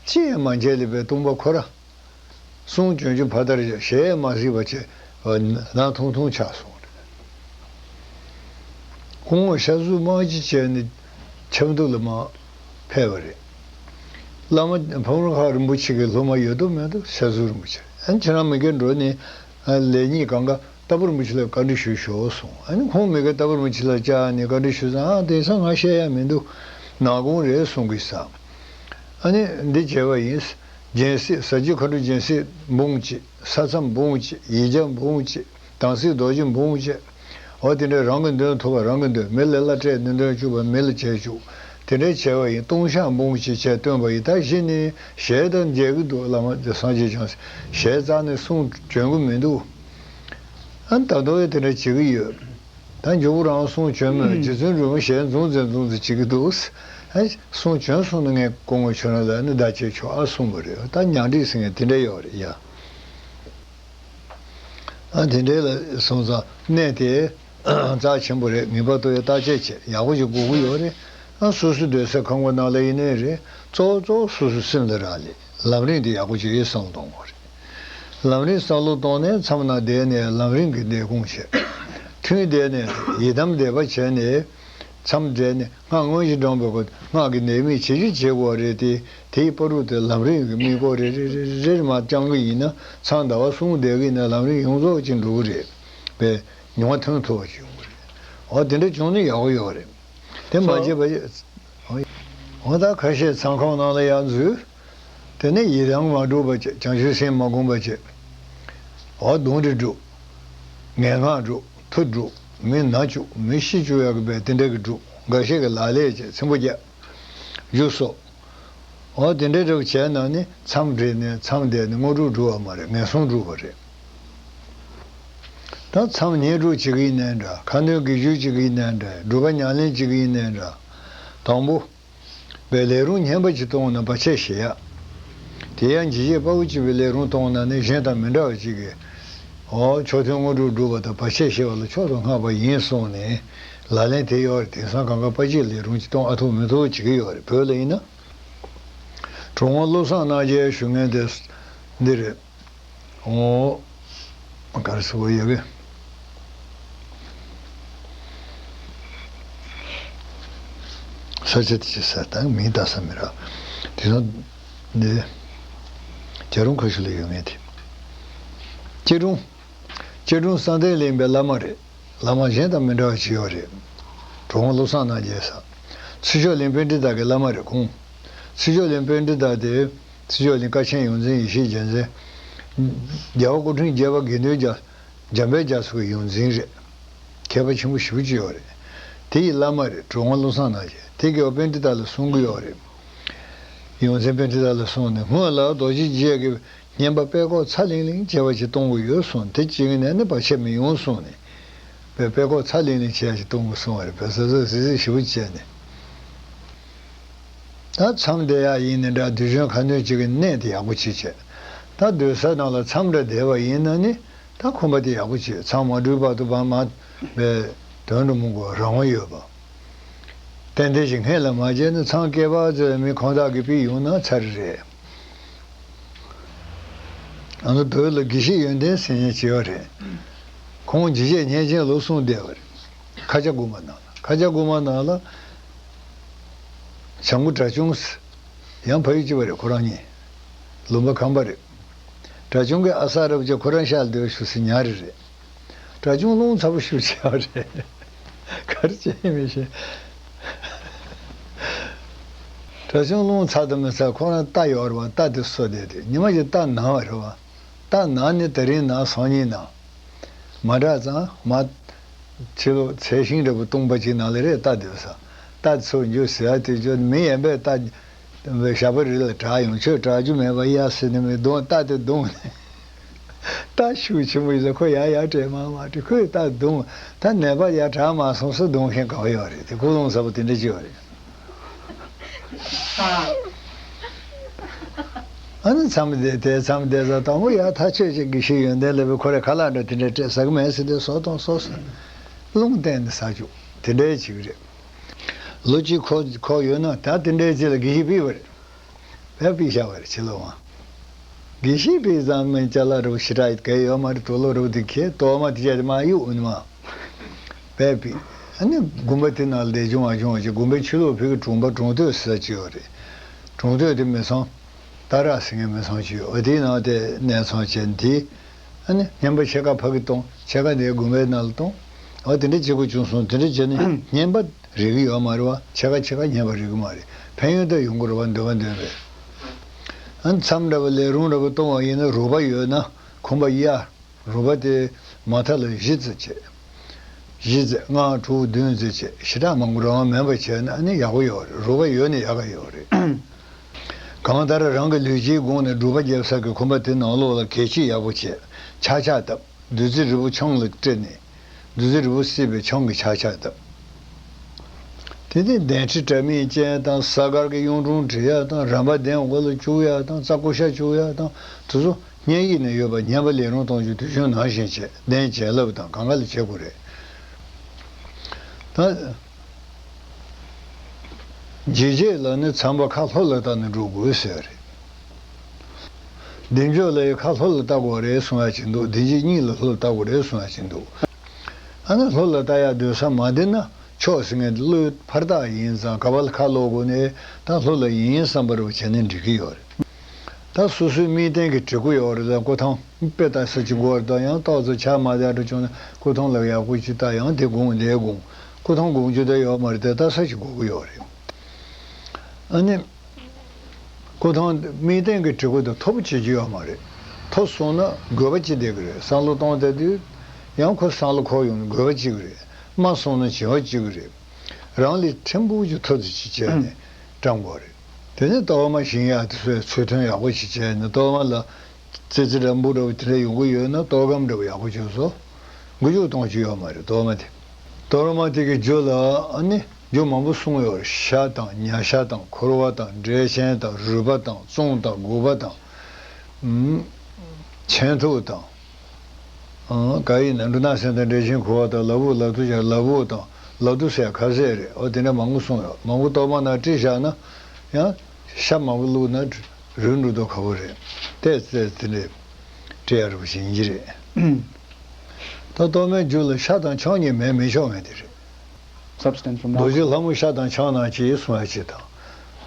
ཅི་ཡང་མ་མཇལ་ལས་པའི་སྟོང་པ་ཁོ་ར། གསུང་བྱོན་རྒྱུ་ཕར་དར་བཞག་ཞལ་མ་གཟིགས་པ་བྱས་ནང་ཐུང་ཐུང་ཆགས་སོང་རེད། ཁོང་ཤ་ཟུར་དམག་སྤྱི་བྱས་ནས་ཆབ་མདོ་ལ་མར་ཕེབས་པ་རེད། བླ་མ་ཕག་མོ་ཁ་རིན་པོ་ཆེ་གི་སློབ་མ་ཡོད་དོ་མེད་དོ་ཤ་ཟུར་རིན་པོ་ཆེ། ཨ་ནི་ཁྱེད་རང་མི་དགེ་འགྲོ་ནས་ལས་གཉིས་གང་ག་རྟ་ཕོ་རིན་པོ་ཆེ་ལ་བཀའ་འདྲི་ཞུ་ཤོག་གསུངས། ཨ་ནི་ཁོང་མི་དགེ་རྟ་ཕོ་རིན་པོ་ཆེ་ལ་བཅར་ནས་བཀའ་འདྲི་ཞུས་ཙང་། ཨ། དེང་སང་ང་བཤད་ཡ་མི་འདུག་ནག་ཁུང་རེད་གསུང་གི་ས། ཨ་ནི་འདི་བྱས་པ་ཡིན། སྦྱིན་སྲེག་ཟ་རྒྱུ་ཁ་དྲོ་སྦྱིན་སྲེག་འབུང་གཅིག་ས་མཚམས་འབུང་གཅིག་ཡིག་བརྒྱ་འབུང་གཅིག་དམ་ཚིག་རྡོ་རྗེ་འབུང་བྱས། འོ་དེ་འདྲའི་རང་གི་འདོན་ཐུབ་པ་རང་གི་འདོན། མི་ལ་ལ་སྤྲད་ནས་འདོན་བཅུག་པ་མི་ལ་བྱས་བཅུག་དེ་འདྲའི་བྱས་པ་ཡིན། ལྟུང་བཤགས་འབུང་གཅིག་བྱས་བཏོན་པ་ཡིན། ད་གཞི་ནས་ཞལ་དང་མཇལ་གི་འདུག་བླ་མ་སངས་རྒྱས་བྱང་སེམས་ཞལ་རྩ་ནས་གསུང་བྱོན་གི་མི་འདུག་ཨ། ད་དུང་ཡང་དེ་འདྲ་བྱེད་གི་ཡོད། ད་མགྱོགས་པོ་རང་གསུང་བྱོན་མོད། རྗེ་བཙུན་སྒྲོལ་མ་ཞལ་འཛུམ་ཙམ་འཛུམ་ཙམ་བྱེད་ཀྱི་འདུག་ཨ། གསུང་བྱོན་སོང་ན་ངས་སྐུ་ངོ་ཁྱོད་རང་ལ་ནི་བརྡ་ཆད་ཆོག་ཨ་གསུངས་པ་རེད། ད་ཉ་སྒྲིག་ཟེར་མཁན་དེ་འདྲ་ཡོད་རེད་ཡ། ཨ། དེ་འདྲ་ལ་སོང་ཙང་གནས་དེ་རྩ་ཆེན་པོ་རེད། ངེས་པར་དུ་ཡ་བརྟག་དཔྱད་བྱེད་ཡག་པོ་ཞིག་དགོས་ཀྱི་ཡོད་རེད། ཨ། སོ་སོ་སྡོད་སའི་ཁང་པ་ནང་ལ་ཡིན་ནའི་རེད། གཙོ་བོ་གཙོ་བོ་སོ་སོའི་སེམས་ལ་རག་ལས། ལམ་རིམ་དེ་ཡག་པོ་ཞིག་ཡིན་བསམ་བློ་གཏོང་དགོས་རེད། ལམ་རིམ་བསམ་བློ་གཏོང་ནས་མཚམས་ནང་བསྡད་ནས་ལམ་རིམ་གྱི་ལས་ཁུངས་བྱས། ཐུན་བསྡད་ནས་ཡི་དམ་བཟླས་པ་བྱས་ནས་མཚམས་བསྡད་ནས་སྔགས་དངོས་གཞི་སྒྲུབ་པའི་སྐོར། སྔགས་ཀྱི་ནད་མེད་བྱེད་རྒྱུ་བྱེད་དགོས་རེད་དེ། དེའི་བར་དུ་དེ་ལམ་རིམ་གྱི་དམིགས་སྐོར་རེ་རེ་རེ་རེ་མར་བསྐྱང་གི་ཡིན་ན། མཚམས་ཟླ་བ་གསུམ་བསྡད་ཀྱི་ཡིན་ན་ལམ་རིམ་ཡོངས་རྫོགས་ཀྱི་འགྲོ་གི་རེད་པས། མྱོང་བ་ཐོན་ཐུབ་པ་ཞིག་ཡོང་གི་རེད། འོ་དེ་འདྲ་བྱུང་ན་ཡག་པོ་ཡོད་རེད། དེ་མ་བྱས་པ་ཡིན། འོ་ད་ཁ་ཤས་མཚམས་ཁང་ནང་ལ་ཡར་འཛུལ། དེ་ནས་ཡི་དམ་མ་སྒྲུབ་པ་བྱས། བྱང་ཆུབ་སེམས་མ་བསྒོམ་པ་བྱས། འོ་གདོན་འདྲེ་སྒྲུབ། ངན་སྔགས་སྒྲུབ། མཐུ་སྒྲུབ། མི་ན་བཅུག་མི་ཤི་བཅུག་ཡག་གི་བས་དེ་འདྲ་གི་སྒྲུབ། འགའ་ཤས་ཀྱིས་ལག་ལེན་བྱས། ཚིམ་པོ་རྒྱག་རྒྱུ་སོགས། འོ་དེ་འདྲ་འདྲ་བྱས་ན་ནི་མཚམས་བྲལ་ནས་མཚམས་བསྡད་ནས་དངོས་གྲུབ་སྒྲུབ་པ་མ་རེད། ངན་སོང་སྒྲུབ་པ་རེད། ད་མཚམས་བསྙེན་སྒྲུབ་བྱེད་ཀྱི་ཡིན་ནའི་འདྲ། ཁ་འདོན་དགེ་བཅུ་བྱེད་ཀྱི་ཡིན་ནའི་འདྲ། སྒྲུབ་པ་ཉམས་ལེན་བྱེད་ཀྱི་ཡིན་ནའི་འདྲ། དང་པོ། པའི་ལས་རུང་སྙན་པ་ཅིག་གཏོང་ན་བར་ཆད་ཞི་ཡ། དེ་ཡང་འཇིགས་བྱེད་དཔའ་བོ་གཅིག་པའི་ལས་རུང་གཏོང་ན་ནི་གཞན་དང་མི་འདྲ་བ་ཅིག་གིས། འོ་མཆོག་ཐུན་དངོས་གྲུབ་སྒྲུབ་པ་དང་བར་ཆད་ཞི་བ་ལ་མཆོག་ཏུ་བསྔགས་པ་ཡིན་གསུངས་ནས་ལག་ལེན་དེ་ཡོད་རེད། དེང་སང་གང་ག་དཔའ་སྤྱོད་ལས་རུང་ཅིག་གཏོང་ཨ་ཐུབ་མི་ཐུབ་བྱེད་ཀྱི་ཡོད་རེད། བོད་ལ་ཡིན་ན། གྲུབ་དབང་བློ་བཟང་རྣམ་རྒྱལ་ཞུ་མཁན་དེ་འདི་རེད། འོ། ག་རེ་ཟེར་དགོས་ཡོད་གི། ས་ཆ་དེ་ཅི་ཟེར་དང་མིང་བཏགས་ས་མི་རག་དེ་ཚོ་འདི། རྒྱལ་རོང་ཁ་ཤུ་ལ་ཡོད་མཁན་དེ། སྐྱིད་གྲོང་། སྐྱིད་གྲོང་བསམ་གཏན་གླིང་པའི་བླ་མ་རེད། བླ་མ་གཞན་དང་མི་འདྲ་བ་ཅིག་ཡོད་རེད། གྲུབ་དབང་བློ་བཟང་རྣམ་རྒྱལ་ཟེར། ཚེ་མཆོག་གླིང་པཎྜི་ཏ་གི་བླ་མ་རེད་ཁོང་། ཚེ་མཆོག་གླིང་པཎྜི་ཏ་དེ། ཚེ་མཆོག་གླིང་དཀའ་ཆེན་ཡོངས་འཛིན་ཡེ་ཤེས་རྒྱལ་མཚན། རྒྱལ་བ་སྐུ་ཕྲེང་བརྒྱད་པ་དགེ་འདུན་རྒྱ། འཇམ་དཔལ་རྒྱ་མཚོ་གི་ཡོངས་འཛིན་རེད། མཁས་པ་ཆེན་པོ་ཞེ་པོ་ཅིག་ཡོད་རེད། དེ་ཡི་བླ་མ་རེད། གྲུབ་དབང་བློ་བཟང་རྣམ་རྒྱལ། དེ་གིས་པཎྜི་ཏ་ལ་གསུང་གི་ཡོད་རེད། ཡོངས་འཛིན་པཎྜི་ཏ་ལ་གསུངས་ནས། སྔོན་ལ་རྡོ་རྗེ་རྗེ་ཡི་བསྙེན་པ་པད་ཀོག་ཚ་ལིང་ལིང་བྱས་པ་ཅིག་གཏོང་གི་ཡོད་གསུངས། དེ་བྱེད་ཀྱི་ནས་ནི་བར་ཆད་མི་ཡོང་གསུངས་ནས། པད་པད་ཀོག་ཚ་ལིང་ལིང་བྱས་ཅིག་གཏོང་གི་གསུངས་པ་རེད། བོད་ས་ས་སི་སི་ཞེ་པོ་བྱས་ནས། ད་མཚམས་བསྡད་ཡག་ཡིན་ནི་འདྲ། དུས་ཆེན་ཁ་སྣོན་བྱེད་ཀྱི་གནས་དེ་ཡག་པོ་བྱེད་བྱས། ད་སྡོད་ས་ནང་ལ་མཚམས་འདྲ་བསྡད་པ་ཡིན་ན་ནི། ད་ཁོམ་པ་དེ་ཡག་པོ་བྱེད། མཚམས་མ་འགྲུལ་བར་དུ་བར་མ་བའི་དོན་དུ་མི་དགོས། རང་དབང་ཡོད་པ། ཏན་ཏན་ཞིག་སྔན་ལ་མ་བྱས་ན། མཚམས་བསྐལ་པ་ཙམ་མི་ཁོང་དག་གིས་ཕུད་ཡོང་ན་ཚར་རེད། ཨ་ནི་བོད་ལ་དགེ་བཤེས་ཡོན་ཏན་ཟེར་མཁན་ཅིག་ཡོད་རེད། ཁོང་འཇིགས་བྱེད་བརྙས་བཅོས་ལོ་གསུམ་བསྡད་པ་རེད། ཁ་ཆེ་དགོན་པ་ནང་ལ། ཁ་ཆེ་དགོན་པ་ནང་ལ། བྱམས་མགོན་གྲྭ་ཆུང་ཟེར། ཡང་ཕ་ཡུལ་གཅིག་པ་རེད། ཁོ་རང་གཉིས་ལུང་པ་ཁམས་པ་རེད། གྲྭ་ཆུང་གི་ཨ་ས་རབ་ཀྱིས་ཁོ་རང་ཤག་སྡོད་ཤོག་ཟེར། ཉར་རེ་རེད། གྲྭ་ཆུང་རླུང་ཚ་པོ་ཞེ་པོ་ཅིག་ཡོད་རེད། ག་རེ་བྱས་མི་ཤེས། གྲྭ་ཆུང་རླུང་ཚ་དང་མི་ཚ། ཁོ་རང་རྟ་ཡོད་རེད་པ། རྟ་དེ་གསོ་བསྡད་དེ། ཉི་མ་ཞིག་རྟ་ན་བ་རེད་པ། རྟ་ན་ནས་དེ་རིང་ན་སང་ཉིན་ན། མ་དྲག་ཙང་མ། ཕྱི་ལོགས་ཚལ་ཤིང་འདྲ་པོ་སྟོང་པ་ཅིག་ནང་ལ་རེད། རྟ་སྡོད་ས། རྟ་ཚུར་འགྱོ་ཟེར་ཡ་དེ་བརྗོད། མི་གཞན་པས་རྟ་ཞགས་པ་རི་ལ་དྲག་ཡོང་། ཁྱོད་དྲག་རྒྱུ་མེད་པ་ཡ་ཟེར་ནས་མི་གདོང་། རྟ་དེ་གདོང་ནས། རྟ་ཤུགས་ཆེན་པོ་ཡིན་ཙང་ཁོ་ཡར་ཡར་བྲེལ་མར་མར་བྲེལ། ཁོས་རྟ་གདོང་། ད་ནད་པ་ཡར་དྲག་མ་སོང་ཟེར་གདོང་མཁན་ག་པར་ཡོད་རེད། དེ་ཀུན་སློང་ཟབ་པོ་དེ་འདྲ་ཅིག་ཡོད་རེད། ཨ་ནི་མཚམས་བསྡད་དེ། མཚམས་བསྡད་ས་དང་པོ་ཡར་ཐག་ཆོད་ཅིག་དགེ་བཤེས་ཡོན་ཏན་ལེགས་པས་ཁོ་རའི་ཁ་ལག་འདྲ་དེ་འདྲ་སྤྲད་ཟ་གི་མེད་ཟེར་དུས། ཟོ་དང་ཟོ་ཟེར། རླུང་བསྟན་ནས་ཟ་བཅུག་དེ་འདྲའི་ཅིག་རེད། ལོ་གཅིག་འཁོར་འཁོར་ཡོད་ན། ད་དེ་འདྲའི་ཅིག་ལ་དགེ་བཤེས་ཕུད་པ་རེད། བས་ཕུད་བཞག་པ་རེད། ཕྱི་ལོགས་མ། དགེ་བཤེས་ཕུད་ཙང་མི་ཅ་ལག་འདྲ་པོ་ཞེ་དྲག་གང་ཡང་ཡོད་མ་རེད། དུག་ལོག་འདྲ་པོ་དེ་ཁྱེར། གཏོར་མ་དེ་བྱས་ཏེ་མར་གཡུགས་ནས་མར། བས་ཕུད། ཨ་ནི་དགོན་པ་དེ་ནང་ལས་བྱུང་བ་བྱུང་བ་ཅིག་དགོན་པའི་ཕྱི་ལོགས་བོད་ཀྱི་གྲོང་པ་གྲོང་སྟོད་ཟེར་ས་ཅིག་ཡོད་རེད། གྲོང་སྟོད་དེ་མི་ཚང་། སྟག་ར་ཟེར་མཁན་མི་ཚང་ཅིག་ཡོད། འོ་དེའི་ནང་དེ་གནས་ཚང་བྱས་ནས། དེ་ཨ་ནི་བསྙེན་པ་ཕྱེད་ཀ་ཕ་གིར་གཏོང་། ཕྱེད་ཀ་དེ་དགོན་པའི་ནང་ལ་གཏོང་། འོ་དེ་འདྲ་བྱེད་དགོས་བྱུང་སོང་། དེ་འདྲ་བྱས་ནས་བསྙེན་པ་རེག་གི་ཡོད་མ་རེད་པ། ཕྱེད་ཀ་ཕྱེད་ཀ་བསྙེན་པ་རེག་གི་མ་རེད། ཕན་ཡོན་དེ་ཡོང་གི་རེད་པ། འདོད་པ་འདོད་པས། ཨ་ནི་མཚམས་འདྲ་པོ་ལས་རུང་འདྲ་པོ་གཏོང་བ་ཡིན་ན། རོགས་པ་ཡོད་ན། ཁོམ་པ་ཡ། རོགས་པ་དེ་མ་མཐའ་ལ་བཞི་ཙམ་བྱས། བཞི་ཙམ། ལྔ་དྲུག་བདུན་ཙམ་བྱས། ཞེ་དྲག་མང་པོ་རང་དབང་མེད་པ་བྱས་ན་ཨ་ནི་ཡག་པོ་ཡོད་རེད། རོགས་པ་ཡོད་ན་ཡག་ག་ཡོད་རེད། གང་ལྟར་རང་གི་ལུས་ཀྱི་སྒོ་ནས་སྒྲུབ་པ་རྒྱབ་ས་གི་ཁོམ་པ་དེ་ནང་ལོགས་ལ་གད་ཕྱིས་ཡག་པོ་བྱས། ཕྱག་ཕྱག་བཏབ། བདུད་རྩི་རིལ་བུ་ཆང་ལ་སྤྲད་ནས། བདུད་རྩི་རིལ་བུ་བསྲེས་པའི་ཆང་གི་ཕྱག་ཕྱག་བཏབ། དེ་ནས་གདན་ཁྲི་དྲ་མིག་ཅན་དང་། གཟའ་སྐར་གྱི་གཡུང་དྲུང་བྲི་ཡ་དང་། རམ་པ་གདན་འོག་ལ་བཅུག་ཡ་དང་། རྩྭ་ཀུ་ཤ་བཅུག་ཡ་དང་། དེ་ཚོ་བསྙེན་ཡིག་ནས་ཡོད་པ། བསྙེན་པ་ལས་རུང་གཏོང་རྒྱུ་དུས་ཆེན་ནང་བཞིན་བྱས། གདན་བྱིན་རླབས་དང་གང་ག་ལ་བྱེད་དགོས་རེད། ད་འཇིགས་བྱེད་ལ་ནི་མཚམས་པ་ཁ་ལྷོ་ལ་བལྟས་ནས་འགྲོ་དགོས་ཟེར་རེད། བདེ་མཆོག་ལ་ཡི་ཁ་ལྷོ་ལ་བལྟ་དགོས་རེད་གསུང་ཡ་ཅིག་འདུག་བདེ་སྐྱིད་གཉིས་ལ་ལྷོ་ལ་བལྟ་དགོས་རེད་གསུང་ཡ་ཅིག་འདུག་ཨ་ནི་ལྷོ་ལ་བལྟ་ཡ་སྡོད་ས་མ་བདེ་ན། ཕྱོགས་ཟེར་མཁན་དེ་བློའི་ཕར་བལྟ་ཡིན་ཙང་ག་པ་ལ་ཁ་ལོག་དགོས་ནས། ད་ལྷོ་ལ་ཡིན་བསམ་པ་རུ་བྱས་ནས་འགྲིག་གི་ཡོད་རེད། ད་སོ་སོའི་དམིགས་རྟེན་གྱི་བྲིས་སྐུ་ཡོད་རེད། ད་སྐུ་ཐང་དཔེ་ལྟ་ས་ཅིག་དགོས་རེད། ད་ཡང་ཏོག་ཙམ་ཆ་མ་བདེ་འགྲོ་བྱུང་ན་སྐུ་ཐང་ལ་ཡག་པོ་ཅིག་ལྟ། ཡང་དེ་དགོངས་ལས་དགོངས། སྐུ་ཐང་དགོངས་རྒྱུ་ད་ཡོད་མ་རེད། དེ་ལྟ་ས་ཅིག་དགོས་ཀྱི་ཡོད་རེད། ཨ་ནི། སྐུ་ཐང་དམིགས་རྟེན་གྱི་བྲིས་སྐུ་དང་མཐོ་པོ་བྱེད་རྒྱུ་ཡོད་མ་རེད། མཐོ་སོང་ན་དགོས་པ་ཅིག་བསྡད་ཀྱི་རེད། བསམ་བློ་གཏོང་བསྡད་དུས་ཡང་ཁོ་བསམ་བློ་འཁོར་ཡོང་ན་དགོས་པ་གཅིག་རེད། དམའ་སོང་ན་བྱེད་པ་གཅིག་རེད། རང་ལས་ཕྲན་བུ་ཅིག་མཐོ་ཙམ་ཅིག་བྱས་ནས་བཀྲམ་དགོས་རེད། དེ་ནས་གཏོར་མ་བཞེངས་ཡག་དེ་ཚོའི་ཚུལ་མཐུན་ཡག་པོ་ཅིག་བྱས་ནས། གཏོར་མ་ལ་ཙི་ཙི་འདྲ་འབུར་འདྲ་བོ་དེ་འདྲ་ཡོང་གི་ཡོད་ན། གཏོར་སྒམ་འདྲ་བོ་ཡག་པོ་ཅིག་བཟོ། འགུལ་སྐྱོད་གཏོང་རྒྱུ་ཡོད་མ་རེད། གཏོར་མ་དེ། གཏོར་མ་དེ་གི་རྒྱུ་ལ་ཨ་ནི་རྒྱུ་མང་པོ་གསུངས་ཡོད་རེད། ཤ་དང་། ཉ་ཤ་དང་། ཁོར་བ་དང་། འབྲས་ཆན་དང་། རུས་པ་དང་། བཙོང་དང་། དགུག་པ་དང་། ཨུམ། ཆན་ཐུག་དང་། ཨང་། ག་ཡིན་ན་འབྲུ་སྣ་སྲན་དང་། འབྲས་ཆན་ཁུ་བ་དང་། ལ་ཕུག་ལ་ཐུག་ཅན། ལ་ཕུག་དང་། ལ་ཐུག་ཟེར་ཁ་ཟས་རེད། འོ་དེ་འདྲ་མང་པོ་གསུངས་ཡོད། མང་པོ་གཏོར་མ་ནང་བསྲེས་བཞག་ན་ཡང་ཤ་མང་པོ་བླུགས་ན་རུལ་འགྲོ་མདོག་ཁ་པོ་རེད། དེ་ཚེ་དེ་འདྲ་བསྲེས་ཡག་རུ་བྱེད་ཀྱི་རེད། ད་གཏོར་མའི་རྒྱུ་ལ་ཤ་དང་ཆང་གཉིས་མེད་མི་ཆོག་མཁན་དེ་རེད། Substance from རྡོ་རྗེ་alcohol. ལྷ་མོ་ཤ་དང་ཆང་ནང་བྱེད་གསུང་ཡ་ཅིག་དང་།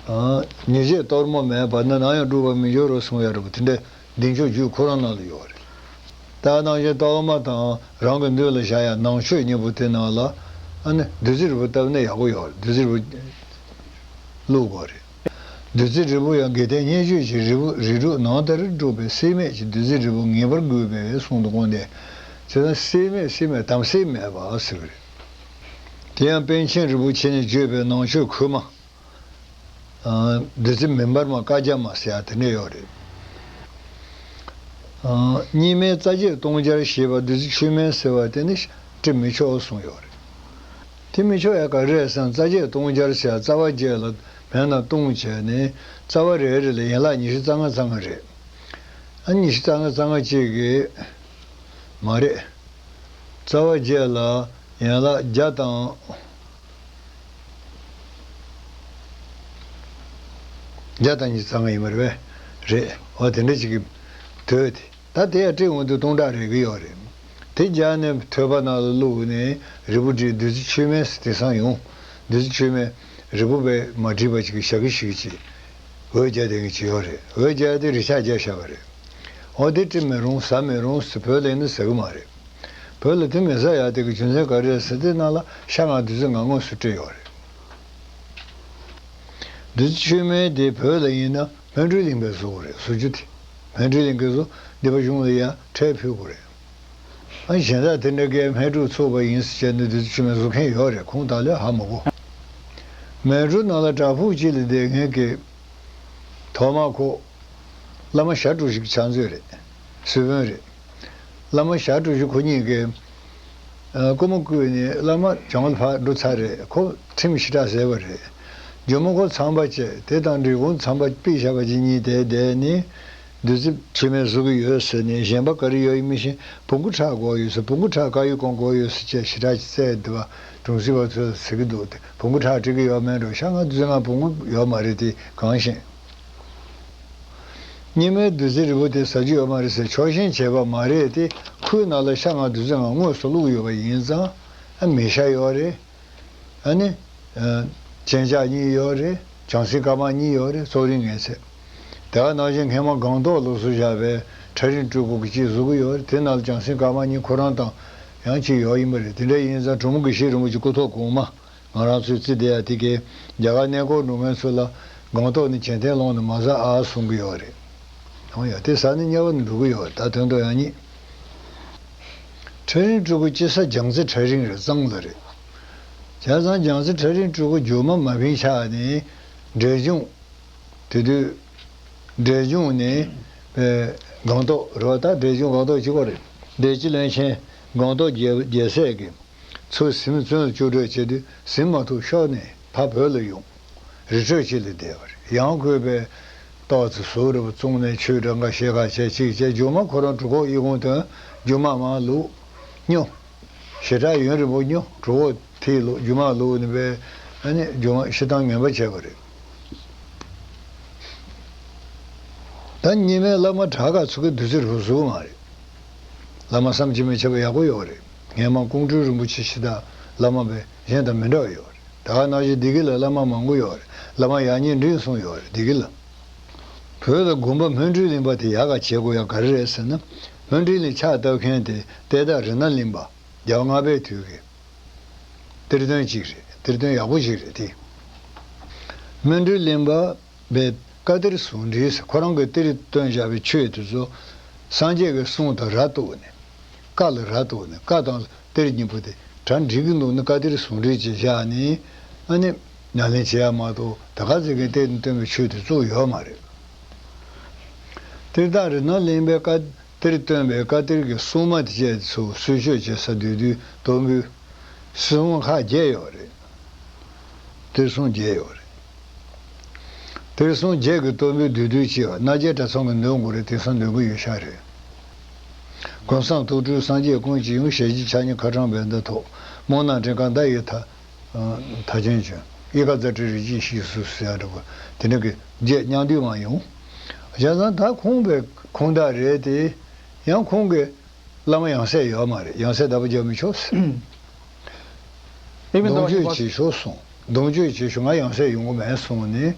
ཨ། ཉེས་བྱས་གཏོར་མ་མེད་པ་ན་ནམ་ཡང་སྒྲུབ་པར་མི་འགྱུར་རོ་གསུངས་ཡ་རེད་པ། དེ་འདྲའི་བདེ་མཆོག་རྒྱུད་ཁོ་རང་ནང་ལ་ཡོད་རེད། ད་ནང་བཞིན་གཏོར་མ་དང་རང་གི་མདུན་ལ་བཞག་ཡ་ནང་མཆོད་སྙིང་པོ་དེ་ནང་ལ་ཨ་ནི་བདུད་རྩི་རིལ་བུ་བཏབ་ན་ཡག་པོ་ཡོད་རེད། བདུད་རྩི་རིལ་བུ་བླུགས་དགོས་རེད། བདུད་རྩི་རིལ་བུ་ཡང་དགེ་ལྡན་སྙན་བརྒྱུད་ཀྱི་རིལ་བུ་རིལ་བུ་ནང་ལྟར་སྒྲུབ་པའི་སྲེད་མེད་ཀྱི་བདུད་རྩི་རིལ་བུ་ངེས་པར་དགོས་པའི་གསུང་དུ་དགོངས་ཏེ། བྱས་ཙང་སྲེད་མེད་སྲེད་མེད་དམ་སྲེད་མེད་པ་ཟེར་གི་རེད། དེ་ཡང་པཎ་ཆེན་རིན་པོ་ཆེ་ནས་བརྗོད་པའི་ནང་མཆོད་ཁུག་མ། ཨ། བདུད་རྩི་མེ་འབར་མ་བཀའ་རྒྱ་མ་ཟེར་ཡ་དེ་འདྲ་ཡོད་རེད། ཨ། རྙིང་མའི་རྩ་བརྒྱད་སྟོང་སྦྱར་ཞེས་པ་བདུད་རྩི་ཆོས་སྨན་ཟེར་བ་དེ་ནི་སྤྲི་མི་ཆོག་གསུངས་ཡོད་རེད། དེ་མི་ཆོག་ཡ་ག་རེ་རེད་ཟེར་ན། རྩ་བརྒྱད་སྟོང་སྦྱར་ཟེར་ཡ་རྩ་བ་བརྒྱད་ལ་བན་དང་སྟོང་བྱས་ནས་རྩ་བ་རེ་རེ་ལ་ཡན་ལག་ཉི་ཤུ་རྩ་ལྔ་རྩ་ལྔ་རེད། ཨ། ཉི་ཤུ་རྩ་ལྔ་རྩ་ལྔ་གཅིག་གི་མ་རེད། རྩ་བ་བརྒྱད་ལ་ཡན་ལག་བརྒྱ་དང་། བརྒྱ་དང་ཉི་ཤུ་རྩ་ལྔ་ཡིན་པ་རེད་པས། རེད། འོ་དེ་འདྲ་ཅིག་གི་དོད་དེ། ད་དེ་ཡང་སྤྲི་འོང་དུས་སྟོང་ཕྲག་རེ་གི་ཡོད་རེད། དེ་སྦྱར་ནས་ཐོད་པ་ནང་ལ་བླུགས་ནས་རིལ་བུ་བསྒྲིལ། བདུད་རྩི་ཆོས་སྨན་ཟེར་དེང་སང་ཡོང་། བདུད་རྩི་ཆོས་སྨན་རིལ་བུ་བས་མ་བསྒྲིལ་བ་ཅིག་གི་ཞག་གི་ཞིག་ཅིག་འོད་རྒྱག་དེ་གི་ཅིག་ཡོད་རེད། འོད་རྒྱག་དེ་རེ་ཆག་རྒྱག་བཞག་པ་རེད། འོ་དེ་སྤྲི་མི་རུང་ཟ་མི་རུང་ཟེར་བོད་ལ་ཡིན་ན་ཟ་གི་མ་རེད། བོད་ལ་དེ་མི་ཟ་ཡ་དེ་གི་རྒྱུ་མཚན་ག་རེ་རེད་ཟེར། དེ་ནང་ལ་ཤ་ལྔ་བདུད་རྩི་ལྔ་དངོས་སུ་སྤྲད་ཡོད་རེད། བདུད་རྩི་ཆོས་སྨན་དེ་བོད་ལ་ཡིན་ན་སྨན་སྤྲུལ་གླིང་པས་བཟོ་དགོས་རེད། བཟོ་རྒྱུ་དེ་སྨན་སྤྲུལ་གླིང་པས་བཟོ། སྡེ་པ་གཞུང་ལ་ཡ་ཁྲལ་ཕུལ་དགོས་རེད། ཨ། གཞན་དག་དེ་འདྲ་གའི་སྨན་སྤྲུལ་ཚུགས་པ་ཡིན་ཟེར་བྱས་ནས་བདུད་རྩི་ཆོས་སྨན་བཟོ་མཁན་ཡོད་རེད། ཁུངས་དག་ལས་ཧ་མ་གོ། མལ་གྲོ་ནང་ལ་བྲག་ཕུག་ཅིག་ལ་བསྡད་མཁན་གྱི་ཐོག་མ་ཁོ་བླ་མ་ཞྭ་དྲུག་ཞིག་ཕྱག་མཛོད་རེད། སུ་དཔོན་རེད། བླ་མ་ཞྭ་དྲུག་ཞིག་ཁོ་གཉིས་ཀྱིས། ཨ། སྐུ་མ་བསྐུལ་ནས་བླ་མ་བྱང་ལ་ཕར་འགྲོ་ཚར་རེད། ཁོ་ཁྲིམས་ཞེ་དྲག་ཟེར་བ་རེད། མཇུག་མ་ཁོ་ཚངས་པ་བཅས་དེ་དང་འབྲི་གུང་ཚངས་པ་པི་ཤ་བ་ཅིག་གཉིས་དེ་བསྡད་ནས་བདུད་རྩི་ཆོས་སྨན་བཟོ་གི་ཡོད་ཟེར་ནས། གཞན་པ་ག་རེ་ཡོད་ཡིན་མི་ཤེས། བོང་གུ་ཁྲག་དགོས་ཡོད་ཟེར། བོང་གུ་ཁྲག་དཀར་ཡོལ་གང་དགོས་ཡོད་ཟེར་བྱས་ཞེ་དྲག་ཅིག་བཙལ་འདུག་པ། གྲོང་གསེབ་པ་ཚོས་ཟེར་གི་འདུག་སྟེ། བོང་གུ་ཁྲག་སྤྲད་གི་ཡོད་མེད་འགྲོ། ཤ་ལྔ་བདུད་རྩི་ལྔ་བོང་གུ་ཡོད་མ་རེད་དེ་གང་ཤེས། རྙིང་མའི་བདུད་རྩི་རིལ་བུ་དེ་ཟ་རྒྱུ་ཡོད་མ་རེད་ཟེར་ཕྱོགས་ཞེན་བྱས་པ་མ་རེད་དེ། ཁོའི་ནང་ལ་ཤ་ལྔ་བདུད་རྩི་ལྔ་དངོས་སུ་བླུགས་ཡོད་པ་ཡིན་ཙང་། ཨ། མེ་ཤ་ཡོད་རེད། ཨ་ནི། ཨ། གཅིན་སྐྱག་གཉིས་ཡོད་རེད། བྱང་སེམས་དཀར་དམར་གཉིས་ཡོད་རེད། གཙོ་རིམ་ངེས་ཚད། དེ་ག་ནང་བཞིན་སྔས་མ་སྒང་ཏོག་ལོགས་སུ་བཞག་པའི་ཁྲ་རིང་སྤྲུལ་སྐུ་གིས་གཅིག་བཟོ་གི་ཡོད་རེད། དེ་ནང་ལ་བྱང་སེམས་དཀར་དམར་གཉིས་ཁོ་རང་དང་ཡང་གཅིག་ཡོད་ཡིན་པ་རེད། དེ་འདྲ་ཡིན་ཙང་གྲོ་མོ་དགེ་བཤེས་རིན་པོ་ཆེ་སྐུ་ཐོག་གོང་མ། ང་རང་ཚོའི་རྩི་བསྡད་ཡ་དེ་གའི་རྒྱ་གར་གནས་སྐོར་འགྲོ་མཁན་ཚོ་ལ་སྒང་ཏོག་ནི་གྱེན་ཐེན་ལོང་ནས་མ་ཟ་ཨ་གསུང་གི་ཡོད་རེད། ཡོང་ཡ་དེ་ཟ་ནི་དམྱལ་བ་ནས་འགྲོ་གི་ཡོད་རེད། ད་དོན་དུ་ཡང་ཉིད། ཁྲ་རིང་སྤྲུལ་སྐུ་སྐྱེ་ས་རྒྱལ་རྩེ་ཁྲ་རིང་རེད། གཙང་ལ་རེད། བྱས་ཙང་རྒྱལ་རྩེ་ཁྲ་རིང་སྤྲུལ་སྐུ་རྒྱུད་མ་མ་བིང་ཆགས་ནས་འབྲས་ལྗོངས། དེ་དུས་འབྲས་ལྗོངས་ནས་སྒང་ཏོག་རེད་པ། ད་འབྲས་ལྗོངས་སྒང་ཏོག་གཅིག་པ་རེད། བདེ་སྐྱིད་བློན་ཆེན་སྒང་ཏོག་རྒྱལ་རྒྱལ་སྲས་ཀྱི། ཚུར་གཟིམ་བཙོན་ལ་བཅུག་འགྲོ་བྱེད་དུས་གཟིམ་མ་ཐུབ་ཤོར་ནས་ཕར་བོད་ལ་ཡོང་། རི་ཁྲོད་ཅིག་ལ་བསྡད་པ་རེད། ཡང་ཁོས་པའི་ཏོག་ཙི་ཟུག་རེ་བ་བཙོང་ནས་ཆོས་གྲྭ་འགའ་ཤས་ཁ་བྱས་ཅིག་བྱས། རྒྱུ་མ་ཁོ་རང་གྲུ་ཁོག་གཡས་གོང་དོན། རྒྱུ་མ་མར་བླུགས། སྨྱོ། ཞེ་དྲག་ཡུན་རིང་པོ་སྨྱོ། གྲུ་ཁོག་མཐིལ་ལོག་རྒྱུ་མ་བླུགས་ནས་པའི། ཨ་ནི་རྒྱུ་མ་ཤི་སྟངས་ངན་པ་བྱས་པ་རེད། ད་རྙིང་མའི་བླ་མ་དྲག་ག་ཚོ་གི་བདུད་རྩི་རུ་བཟོ་མ་རེད། བླ་མ་བསམ་གྱིས་མི་ཁྱབ་པ་ཡག་པོ་ཡོད་རེད། སྔས་མ་ཀོང་སྤྲུལ་རིན་པོ་ཆེ་ཕྱི་དར་བླ་མ་པའི་གཞན་དང་མི་འདྲ་བ་ཡོད་རེད། ད་ག་ནང་བཞིན་བདེ་སྐྱིད་ལ་བླ་མ་མང་པོ་ཡོད་རེད། བླ་མ་ཡག་ཉེས་འདྲེས་གསུངས་ཡོད་རེད་བདེ་སྐྱིད་ལ། བོད་ལ་དགོན་པ་སྨིན་གྲོལ་གླིང་པ་དེ་ཡག་ག་བྱེད་དགོས་ཡ་ག་རེ་རེད་ཟེར་ན། སྨིན་གྲོལ་གླིང་ཕྱག་བཏབ་མཁན་དེ་གཏེར་བདག་རཏྣ་གླིང་པ། རྒྱལ་བ་ལྔ་པའི་དུས་ཀྱི་གཏེར་སྟོན་གཅིག་རེད། གཏེར་སྟོན་ཡག་པོ་ཞིག་རེད་དེ། སྨིན་གྲོལ་གླིང་པ་པའི་བཀའ་གཏེར་ཟུང་འབྲེལ་ཟེར། ཁོ་རང་གི་གཏེར་བཏོན་བཞག་པའི་ཆོས་དེ་ཚོ་སངས་རྒྱས་ཀྱི་གསུང་དང་ར་གཏུགས་ནས། བཀའ་ལ་ར་གཏུགས་ནས། བཀའ་དང་གཏེར་གཉིས་པོ་དེ་གྲ་འགྲིག་གི་འདུག་ནས་བཀའ་གཏེར་ཟུང་འབྲེལ་ཅིག་བཞག་ནས། ཨ་ནི་ཉམས་ལེན་བྱེད་ཡ་མ་གཏོགས་ད་ག་ཟེ་གི་གཏེར་ནས་བཏོན་པའི་ཆོས་དེ་ཚོ་ཡོད་མ་རེད། གཏེར་བདག་རཏྣ་གླིང་པའི་བཀའ། གཏེར་བཏོན་པའི་བཀའ་གཏེར་གྱི་སྲུང་མ་དེ་བཅས་ཚོ་གསོལ་མཆོད་བྱེད་ས་བདུད་འདུལ་གཏོར་འབུལ། སྲུང་མ་ཁག་བརྒྱད་ཡོད་རེད། གཏེར་སྲུང་བརྒྱད་ཡོད་རེད། གཏེར་སྲུང་བརྒྱད་ཀྱི་གཏོར་འབུལ་བདུད་འདུལ་ཅེས་པ་རྣ་རྒྱལ་གྲྭ་ཚང་གི་འདོན་དགོས་རེད། དེང་སང་འདོན་གྱི་ཡོད་ཤག་རེད། གོས་བཟང་ཐུགས་སྤྲུལ་སངས་རྒྱས་ཀུན་གྱི་ཡུམ། ཞལ་བཞི་ཕྱག་གཉིས་ཁ་སྦྲང་བྷནྡྷ་ཐོགས། རྨུགས་ནག་མགྲིན་དཀར་མདའ་ཡི་མཐའ། མཐའ་ཅན་བྱོན། གཡུལ་ཁ་རྫ་སྤྲིན་རི་རྒྱལ་ཞེས་སུ་ཟེར་ཡ་འདྲ་པོ་དེ་འདྲ་གི་བརྒྱད་མཉམ་འདུས་མ་ཡོང་། བྱས་ཙང་ད་ཁོང་པའི་ཁུངས་དག་རེད་དེ། ཡང་ཁོང་གི་བླ་མ་ཡང་སྲིད་ཡོད་མ་རེད། ཡང་སྲིད་བདག་པོ་རྒྱག་མི་ཆོག་ཟེར། ཨེ་མི་གདུང་མདུང་མཆོད་ཆོག་བྱེད་ཤོག་གསུངས། གདུང་མཆོད་བྱེད་ཤོག་ང་ཡང་སྲིད་ཡོང་གི་མེད་གསུངས་ནས།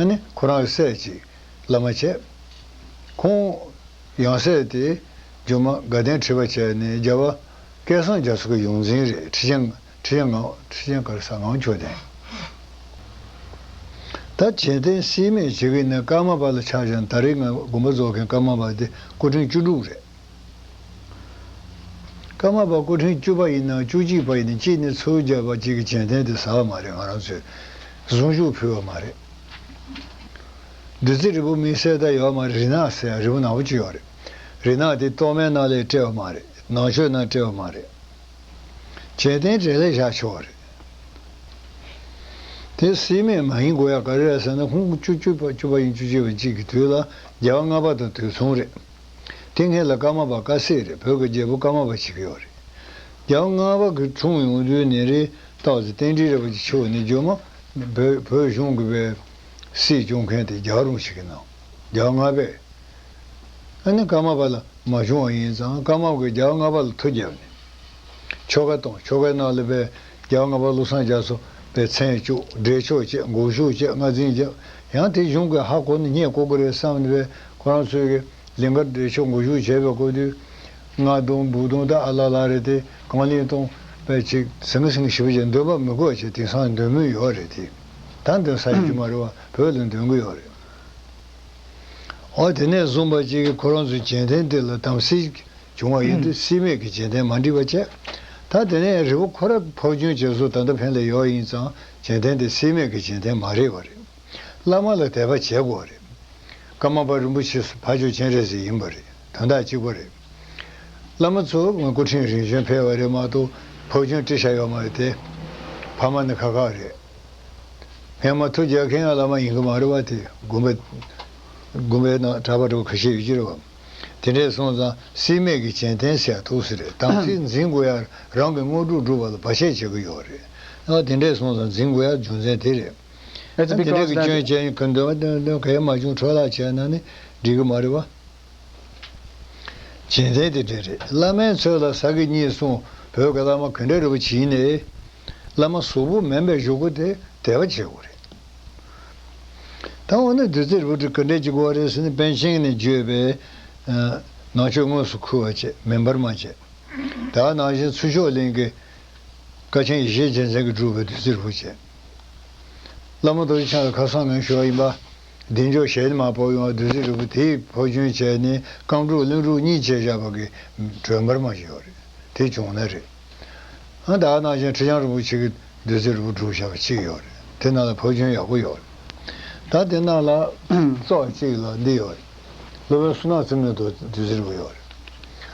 ཨ་ནི་ཁོ་རང་གི་སྲས་ཅིག་བླ་མ་བྱས། ཁོང་ཡང་སྲས་དེ་སྒྱུ་མ་དགའ་ལྡན་ཁྲི་པ་བྱས་ནས་རྒྱལ་བ་སྐལ་བཟང་རྒྱ་མཚོ་གི་ཡོངས་འཛིན་རེད། ཁྲི་བྱང་ཁྲི་བྱང་ངག་ཁྲི་བྱང་ག་རེ་ཟེར། ངག་མཆོག་ལྡན། ད་བྱེད་ལྡན་སྲིད་མེད་བྱེད་ཀྱི་ནི་ཀརྨ་པ་ལ་ཆ་བཞག་ན། ད་རེས་ང་དགོངས་པ་རྫོགས་མཁན་ཀརྨ་པ་དེ་སྐུ་ཕྲེང་བཅུ་དྲུག་རེད། ཀརྨ་པ་སྐུ་ཕྲེང་བཅུ་པ་ཡིན་ན་བཅུ་གཅིག་པ་ཡིན་ན་གཅིག་ནས་ཚུར་བརྒྱབ་པ་གཅིག་གི་བྱེད་ལྡན་དེ་ཟ་བ་མ་རེད། ང་རང་ཚོས་གཟུངས་གཞུག་ཕུལ་བ་མ་རེད། བདུད་རྩི་རིལ་བུ་དམིགས་བསལ་ད་ཡོད་མ་རེད། རིལ་ནག་ཟེར་ཡ་རིལ་བུ་ནག་པོ་ཅིག་ཡོད་རེད། རིལ་ནག་དེ་རྟོག་མེད་ནང་ལས་སྤྲད་པ་མ་རེད། ནང་མཆོད་ནང་སྤྲད་པ་མ་རེད། བྱེད་ལྡན་གྲལ་ལས་བཞག་ཆོག་རེད། དེ་སྲིད་མེད་མ་ཡིན་དགོས་ཡ་ག་རེ་རེད་ཟེར་ན། ཁོང་བཅུ་བཅུ་པ་བཅུ་པ་ཡིན། བཅུ་གཅིག་པ་གཅིག་གི་དུས་ལ་རྒྱལ་བ་ལྔ་པ་དང་དུས་མཚུངས་རེད། དེ་སྔོན་ལ་ཀརྨ་པ་དཀར་སེར་རེད། བོད་ཀྱི་རྒྱལ་པོ་ཀརྨ་པ་བྱེད་ཀྱི་ཡོད་རེད། རྒྱལ་བ་ལྔ་པ་གི་འཁྲུངས་ཡོང་དུས་ནས་རེད། སྟག་གཟིག་བསྟན་འགྲིམ་རིན་པོ་ཆེ་མཆོག་ནས་རྒྱུ་མ་བོད་བོད་གཞུང་གི་བའི་སྲིད་སྐྱོང་མཁན་དེ་རྒྱལ་བ་རིན་པོ་ཆེ་གིས་གནང་། རྒྱལ་བ་ལྔ་པས། ཨ་ནི་ཀརྨ་པ་ལ་མ་བྱུང་བ་ཡིན་ཙང་། ཀརྨ་པ་གིས་རྒྱལ་བ་ལྔ་པ་ལ་མཐུ་བརྒྱབ་ནས་ཆོ་ག་བཏང་། ཆོ་གའི་ནང་ལ་བའི་རྒྱལ་བ་ལྔ་པ་བློ་བཟང་རྒྱ་མཚོ་བའི་མཚན་བཅུག་བསྒྲལ་ཆོག་བྱས། འགུགས་གཞུག་བྱས། མངའ་འཛིན་བྱས། ཡང་དེ་གཞུང་གི་ཧ་གོ་ནས་བསྙད་བཀུག་གི་རེད་བསམ་ནས་བའི་ཁོ་རང་ཚོས་ཀྱི་ལིང་ག་བསྒྲལ་ཆོག་འགུགས་གཞུག་བྱས་པའི་སྐབས་དུས། རྔ་རྡུང་འབུ་རྡུང་ད་ཨ་ལ་ལ་རེད། དེ་གང་ལེན་གཏོང་བའི་ཅིག་ཟིང་ངེ་ཟིང་ངེ་ཞེ་པོ་ཅིག་འདོན་པ་མི་དགོས་བྱས། དེང་སང་འདོན་མུས་ཡོད་རེད། དེ་ད་འདོན་ས་ཡོད་རྒྱུ་མ་རེད་བ། བོད་ལ་འདོན་གི་ཡོད་རེད། འོ་དེ་ནས་བཟུང་བ་ཅིག་གིས་ཁོ་རང་ཚོའི་བྱེད་ལྡན་དེ་ལ་དམ་སྲི་བྱུང་བ་ཡིན་དུས་སྲིད་མེད་ཀྱི་བྱེད་ལྡན་མ་འགྲིག་པ་བྱས། ད་དེ་ནས་རི་བོ་ཁོ་ར་ཕབ་སྐྱོན་བྱས་སོ། ད་ལྟ་ཕན་ལ་ཡོད་ཡིན་ཙང་བྱེད་ལྡན་དེ་སྲིད་མེད་ཀྱི་བྱེད་ལྡན་མ་རེད་པ་རེད། བླ་མ་ལ་དད་པ་བྱེད་དགོས་རེད། ཀརྨ་པ་རིན་པོ་ཆེ་ཕ་ཇོ་སྤྱན་རས་གཟིགས་ཡིན་པ་རེད། དོན་དག་གཅིག་པ་རེད། བླ་མ་ཚོ་སྐུ་ཕྲེང་རིམ་བྱོན་ཕེབས་པ་རེད་མ་གཏོགས་ཕབ་སྐྱོན་བྲིས་བཞག་ཡོད་མ་རེད་དེ། ཕ་མ་ནི་ཁག་ཁག་རེད། སྔས་མ་མཐུ་རྒྱག་མཁན་ཡང་བླ་མ་ཡིན་གི་མ་རེད་བ། དེ་དགོན་པའི་དགོན་པའི་ནང་གྲྭ་པ་འདྲ་བོ་ཁ་ཤས་ཡོད་ཀྱི་རེད་བ། དེ་འདྲས་སོང་ཙང་སྲིད་མེད་ཀྱི་བྱེད་ལྡན་ཟེར་ཡ་ཐུག་ས་རེད། དམ་ཚིག་འཛིན་དགོས་ཡ། རང་གི་དངོས་གྲུབ་སྒྲུབ་པ་ལ་བར་ཆད་བྱེད་ཀྱི་ཡོད་རེད། ཨ་དེ་འདྲས་སོང་ཙང་འཛིན་དགོས་ཡ་རྒྱུ་མཚན་དེ་རེད། It's ཨ་དེ་འདྲས་because ཀྱི་that སྐྱོན་བྱས་ཡིན་གི་འདོད་པ་འདོད་འདོད་ག་ཡ་མ་བྱུང་འཕྲོ་བརླག་བྱས་ན་ནི་འགྲིག་གི་མ་རེད་བ། བྱེད་ལྡན་དེ་འདྲ་རེད། བླ་མའི་ཚོད་ལ་ཟ་གི་གཉིད་སོང་། བོད་ཀྱི་བླ་མ་ག་འདྲ་རེད་པ་བྱས་ནས། བླ་མ་གཟུགས་པོ་མིན་པའི་གཞུག་གུ་དེ་དད་པ་བྱེད་དགོས་རེད། ད་འོ་ན་བདུད་རྩི་རིལ་བུ་དེ་ག་འདྲ་ཅིག་དགོས་རེད་ཟེར་ན། པཎ་ཆེན་ནས་བརྗོད་པའི་ནང་མཆོད་དངོས་སུ་ཁུར་བ་བྱས། མེ་འབར་མ་བྱས། ད་ནང་བཞིན་ཚུར་ཕྱོགས་གླིང་གི་ཀ་ཆེན་ཡེ་ཤེས་རྒྱལ་མཚན་གྱིས་བསྒྲུབས་པའི་བདུད་རྩི་རིལ་བུ་བྱས། བླ་མ་རྡོ་རྗེ་འཆང་ལ་ཁ་སང་ངས་ཞུས་པ་ཡིན་པ། བདེ་མཆོག་ཞལ་ནས་མར་ཕབ་ཡོང་བ་བདུད་རྩི་རིལ་བུ་དེའི་ཕབ་སྐྱོན་བྱས་ནས་རྐང་དྲུག་ལྷུན་གྲུབ་གཉིས་བྱས་བཞག་པ་གི་སྒྲོན་འབར་མ་ཞིག་ཡོད་རེད། དེ་བྱུང་ན་རེད། ཨ་ད་ནང་བཞིན་ཁྲི་བྱང་རིན་པོ་ཆེ་གི་བདུད་རྩི་རིལ་བུ་བསྒྲུབས་བཞག་པ་གཅིག་ཡོད་རེད། དེ་ནང་ལ་ཕབ་སྐྱོན་ཡག་པོ་ཡོད་རེད། ད་དེ་ནང་ལ་ཙོག་གཅིག་ལ་འདི་ཡོད་རེད། སློབ་དཔོན་བསོད་ནམས་རྩེ་མོའི་བདུད་རྩི་རིལ་བུ་ཡོད་རེད།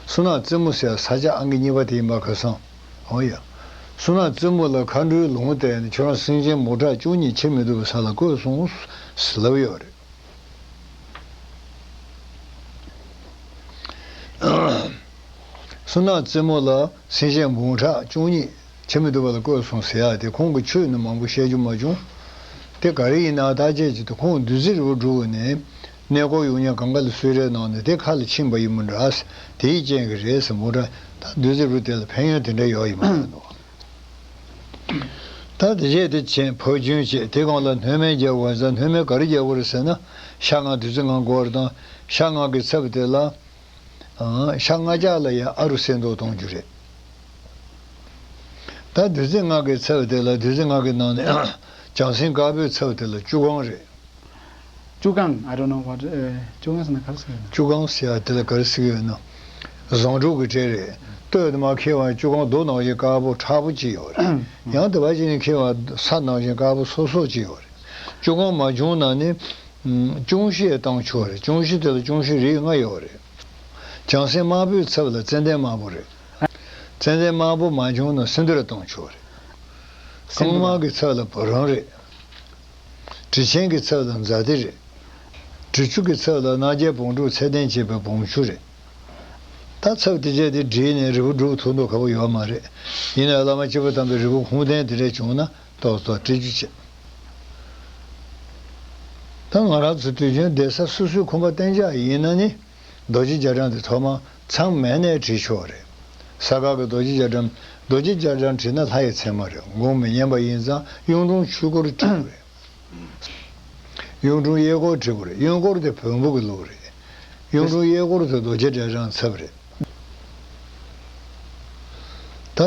བསོད་ནམས་རྩེ་མོ་ཟེར་ས་སྐྱ་ཨང་ཀི་གཉིས་པ་དེ་ཡིན་པ་ཁ་སང་། འོ་ཡ། བསོད་ནམས་རྩེ་མོ་ལ་མཁའ་འགྲོའི་ལུང་བསྟན་ནས་ཁྱོད་རང་སེང་ཆེན་འབུམ་ཕྲག་བཅུ་གཉིས་འཆི་མི་ཐུབ་པའི་ས་ལ་བཀོད་སོང་ཟེར་ལབ་ཡོད་རེད། བསོད་ནམས་རྩེ་མོ་ལ་སེང་ཆེན་འབུམ་ཕྲག་བཅུ་གཉིས་འཆི་མི་ཐུབ་པ་ལ་བཀོད་སོང་ཟེར་ཡག་དེ་ཁོང་གི་ཆོས་ནི་མང་པོ་བཤད་རྒྱུ་མ་བྱུང་། དེ་ག་རེ་ཡིན་ན་བརྟག་དཔྱད་བྱེད་དུས་ཁོང་བདུད་རྩི་རིལ་བུ་བསྒྲུབས་ནས་གནས་སྐོར་ཡོང་མཁན་གང་ག་ལ་གསོལ་རས་གནང་ནས་དེ་ཁ་ལ་ཕྱིན་པ་ཡིན་མི་འདྲ། དེའི་རྐྱེན་གྱིས་རེད་ཟེར་མོ་འདྲ། ད་བདུད་རྩི་རིལ་བུ་དེ་ལ་ཕན་ཡོན་དེ་འདྲ་ཡོད་ཡིན་མ་རེད་འདུག་ད་དེ་རྗེས་དེ་ཕྱིན་ཕབ་སྐྱོན་བྱས། དེ་གང་ལ་སྣོད་སྨན་རྒྱག་དགོས་ཟེར། སྣོད་སྨན་ག་རེ་རྒྱག་དགོས་རེད་ཟེར་ན། ཤ་ལྔ་བདུད་རྩི་ལྔ་དགོས་རེད་དང་། ཤ་ལྔ་གི་ཚབ་དེ་ལ་ཤ་ལྔ་བརྒྱ་ལ་ཡང་ཨ་རུ་གསེར་མདོག་གཏོང་རྒྱུ་རེད། ད་བདུད་རྩི་ལྔ་གི་ཚབ་དེ་ལ། བདུད་རྩི་ལྔ་གི་ནང་ནས་བྱང་སེམས་དཀར་པོའི་ཚབ་དེ་ལ་བཅུ་སྒང་རེད། བཅུ་སྒང་། I don't know what, uh, བཅུ་སྒང་ཟེར་ན་ག་རེ་ཟེར་ཡོད་ན། བཅུ་སྒང་ཟེར་ཡ་དེ་ལ་ག་རེ་ཟེར་གྱི་ཡོད་ན། བཟང་དྲུག་གི་གྲས་རེད། སྟོད་དུ་མར་འཁྱེར་བ་བཅུ་སྒང་རྡོ་ནང་བཞིན་དཀར་པོ་མཁྲེགས་པོ་ཅིག་ཡོད་རེད། ཡང་དེ་བ་ཅིག་ནས་འཁྱེར་བ་ས་ནང་བཞིན་དཀར་པོ་སོབ་སོབ་ཅིག་ཡོད་རེད། བཅུ་སྒང་མ་བྱུང་ན་ནི། ཅུང་ཞི་བཏང་ཆོག་རེད། ཅུང་ཞི་དེ་ལ་ཅུང་ཞི་རིགས་ལྔ་ཡོད་རེད། བྱང་སེམས་དམར་པོའི་ཚབ་ལ་ཙན་དན་དམར་པོ་རེད། ཙན་དན་དམར་པོ་མ་བྱུང་ན་སིནྡྷུ་ར་གཏོང་ཆོག་རེད། སིནྡྷུ་ར། རྐང་དམར་གྱི་ཚབ་ལ་བུ་རམ་རེད། དྲི་ཆེན་གྱི་ཚབ་ལ་ཛཱ་ཏི་རེད། དྲི་ཆུ་གི་ཚབ་ལ་རྣ་བརྒྱད་བོང་ཕྲུག་ཚད་ལྡན་བྱེད་པའི་བོང་ཆུ་རེད། ད་ཚབ་དེ་བྱས་ཏེ་བསྒྲིལ་ནས་རིལ་བུ་སྒྲུབ་ཐུབ་མདོག་ཁ་པོ་ཡོད་མ་རེད། ཡིན་ནའི་བླ་མ་སྐྱེས་བུ་དམ་པའི་རིལ་བུ་ཧཱུྃ་ལྡན་དེ་འདྲས་བྱུང་ན་ཏོག་ཙམ་སྤྲད་རྒྱུ་བྱེད། ད་ང་རང་ཚོ་དུས་རྒྱུན་བསྡད་ས་སོ་སོའི་ཁང་པ་གཏན་འཇགས་ཡིན་ན་ནི། རྡོ་རྗེ་རྒྱ་གྲམ་དེ་ཐོག་མར་མཚམས་མེད་ནས་བྲིས་ཆོག་རེད། ས་ག་གི་རྡོ་རྗེ་རྒྱ་གྲམ། རྡོ་རྗེ་རྒྱ་གྲམ་བྲིས་ན་ལྷ་ཡི་མཚན་མ་རེད། དགོངས་མི་ཉན་པ་ཡིན་ཙང་གཡུང་དྲུང་ཆོས་སྐོར་བྲིས་རེད། གཡུང་དྲུང་གཡས་སྐོར་བྲིས་པ་རེད། གཡོན་སྐོར་དེ་བོན་པོ་གི་ལུགས་རེད། གཡུང་དྲུང་གཡས་སྐོར་དེ་རྡོ་རྗེ་འགྲེལ་གྲངས་ཚབ་རེད། ད་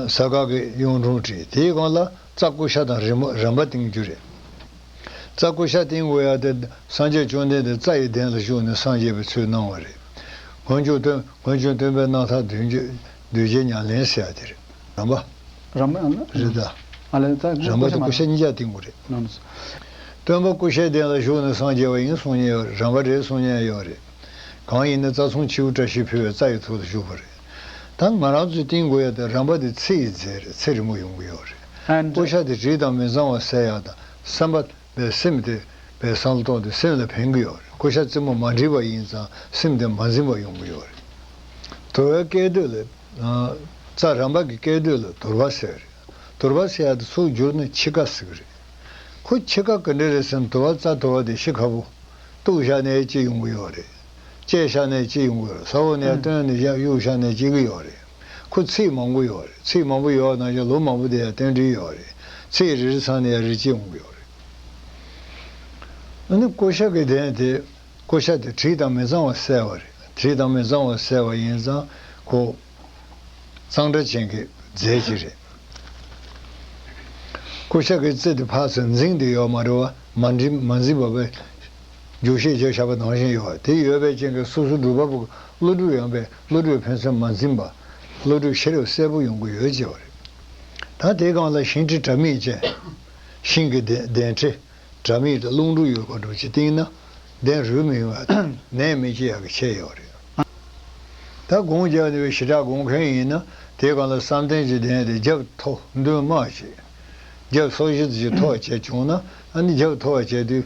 ཟ་ཁང་གི་གཡུང་དྲུང་བྲིས། དེའི་སྒང་ལ་རྩ་ཀུ་ཤ་དང་རི་མོ་རམ་པ་བཏིང་རྒྱུ་རེད། རྩ་ཀུ་ཤ་བཏིང་དགོས་ཡ་དེ་སངས་རྒྱས་བཅོམ་ལྡན་འདས་རྩ་ཡི་གདན་ལ་བཞུགས་ནས་སངས་རྒྱས་པའི་ཚུལ་གནང་བ་རེད། འོན་ཀྱང་སྟོན། འོན་ཀྱང་སྟོན་པའི་རྣམ་ཐར་གདུལ་བྱའི་གདུལ་བྱའི་ཉམས་ལེན་ཟེར་ཡ་དེ་རེད། རམ་པ། རམ་པ་ཨ་ལ། རེད་ད། ཨ་ལ་ད་རམ་པ་དེ་ཀུ་ཤ་གཉིས་ཆ་བཏིང་དགོས་རེད། ནམ། སྟོན་པ་ཀུ་ཤའི་གདན་ལ་བཞུགས་ནས་སངས་རྒྱས་པ་ཡིན་གསུང་མཁན་ཡོད་རེད། རམ་པ་རེད་གསུང་མཁན་ཡོད་རེད། གང་ཡིན་ན་རྩ་མཚུངས་ཕྱི་དབུགས་བཀྲ་ཤིས་ཕུལ་བའི་རྩ་ཡི་ཐོག་ཏུ་བཞུགས་པ་རེད། ད་ང་རང་ཚོས་བཏིང་དགོས་ཡ་དེ་རམ་པ་དེ་ཚེ་ཡི་རྫས་རེད། ཚེ་རིང་པོ་ཡོང་གི་ཡོད་རེད། ཨ་འདྲ། ཀུ་ཤ་དེ་དྲི་དང་མི་གཙང་བ་སེལ་ཡ་དང་། བསམ་པ་པའི་སེམས་དེ་པའི་བསམ་བློ་གཏོང་དུས་སེམས་ལ་ཕན་གི་ཡོད་རེད། ཀུ་ཤ་རྩེ་མོ་མ་བྲིས་པ་ཡིན་ཙང་སེམས་དེ་མ་འཛིན་པ་ཡོང་གི་ཡོད་རེད། དུར་བའི་སྐད་དོད་ལ། རྩ་རམ་པ་གི་སྐད་དོད་ལ་དུར་བ་ཟེར་རེད། དུར་བ་ཟེར་ཡ་དེ་ཚུར་བསྒྱུར་ན་འཆི་ཁ་ཟེར་གི་རེད། ཁོ་འཆི་ཁ་ག་འདྲ་རེད་ཟེར་ན། དུར་བ་རྩ་དུར་བ་དེ་ཤི་ཁ་པོ། གཏུབ་བཞག་ནས་ཅི་ཡོང་གི་ཡོད་རེད། བཅད་བཞག་ནས་ཅི་ཡོང་གི་ཡོད་རེད། ས་འོག་ནས་བཏོན་ནས་གཡུག་བཞག་ནས་ཅི་གི་ཡོད་རེད། ཁོ་ཚིག་མང་པོ་ཡོད་རེད། ཚིག་མང་པོ་ཡོད་ནང་བཞིན་ལོ་མང་པོ་དེ་ཡང་བཏོན་འདྲི་ཡོད་རེད། ཚིག་རེ་རེ་ཚང་ནས་ཡང་རེ་ཅི་ཡོང་གི་ཡོད་རེད། ཨ་ནི་ཀུ་ཤ་གི་གདན་དེ། ཀུ་ཤ་དེ་དྲི་དང་མི་གཙང་བ་སེལ་བ་རེད། དྲི་དང་མི་གཙང་བ་སེལ་བ་ཡིན་ཙང་ཁོ་གཙང་སྦྲ་ཅན་གྱི་རྫས་ཅིག་རེད། ཀུ་ཤ་གི་རྩི་དེ་ཕར་ཚུར་འཛིང་དེ་ཡོད་མ་རེད་བ། མ་འཛིང་མ་འཛིང་བ་བས་རྒྱུག་ཤེས་བྱས་བཞག་པ་ནང་བཞིན་ཡོད་བ། དེ་ཡོད་པའི་རྐྱེན་གྱིས་སོ་སོ་སྒྲུབ་པ་པོ་གི་བློ་གྲོས་ཡངས་པས་བློ་གྲོས་ཕན་ཚུན་མ་འཛིང་བ། བློ་གྲོས་ཤེས་རབ་གསལ་པོ་ཡོང་གི་ཡོད་ཅེས་པ་རེད། ད་དེའི་སྒང་ལ་ཤིང་ཁྲི་དྲ་མིག་ཅན། ཤིང་གི་གདན་གདན་ཁྲི། དྲ་མིག་དང་རླུང་འགྲོ་ཡོད་པ་འདྲ་ཅིག་བཏིང་ན་གདན་རུལ་མི་ཡོང་བ་དང་ནད་མི་སྐྱེ་ཡག་གི་ཆེད་ཡོད་རེད། ད་སྒོམ་རྒྱབ་ནས་ཞེ་དྲག་སྒོམ་མཁན་ཡིན་ན་དེའི་སྒང་ལ་བསམ་གཏན་གྱི་གདན་དེ་རྒྱབ་མཐོ་མདུན་དམའ་ཞིག་རྒྱབ་སོར་བཞི་ཙམ་ཞིག་མཐོ་བ་བྱས་བྱུང་ན། ཨ་ནི་རྒྱབ་མཐོ་བ་བྱས་དུས་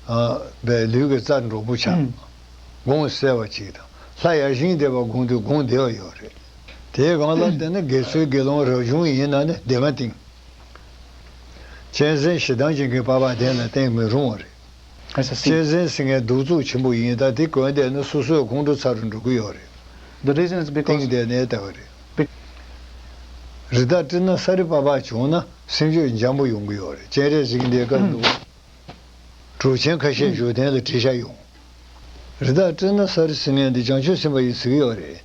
ཨ་བའི་ལུས་ཀྱི་རྩ་འགྲོགས་པོ་ཆགས། སྒོམ་གསལ་བ་ཅིག་དང་ལྷ་ཡར་ཞིང་བདེ་བ་སྒོམ་དུས་སྒོམ་བདེ་བ་ཡོད་རེད། དེའི་སྒང་ལ་བལྟས་ན་དགེ་ཚུལ་དགེ་སློང་རབ་བྱུང་ཡིན་ན་ནི་གདན་མ་བཏིང་། གཅན་གཟན་ཞེ་སྡང་ཅན་གྱི་པགས་པ་གདན་ལ་བཏིང་མི་རུང་བ་རེད། ཨ་ས་སྲིན། གཅན་གཟན་ཟེར་མཁན་གདུག་རྩུབ་ཆེན་པོ་ཡིན། ད་དེ་གོན་བསྡད་ན་སོ་སོའི་ཁོང་ཁྲོ་ཚ་རུ་འགྲོ་གི་ཡོད་རེད། The reason is because བཏིང་བསྡད་ནའི་ལྟ་བུ་རེད། be- རི་དྭགས་དཀྲིས་ན་ས་རི་པགས་པ་བྱུང་ན་སེམས་ཤུགས་འཇམ་པོ་ཡོང་གི་ཡོད་རེད། སྤྱན་རས་གཟིགས་འདི་སྐབས་འདུག་གྲུབ་ཆེན་ཁ་ཤས་བཞུགས་གདན་ལ་བྲིས་བཞག་ཡོང་། རི་དྭགས་དཀྲིས་ན་ས་རི་ཟེར་མཁན་འདི་བྱང་ཆུབ་སེམས་དཔའ་ཡིས་ཟེར་གི་ཡོད་རེད།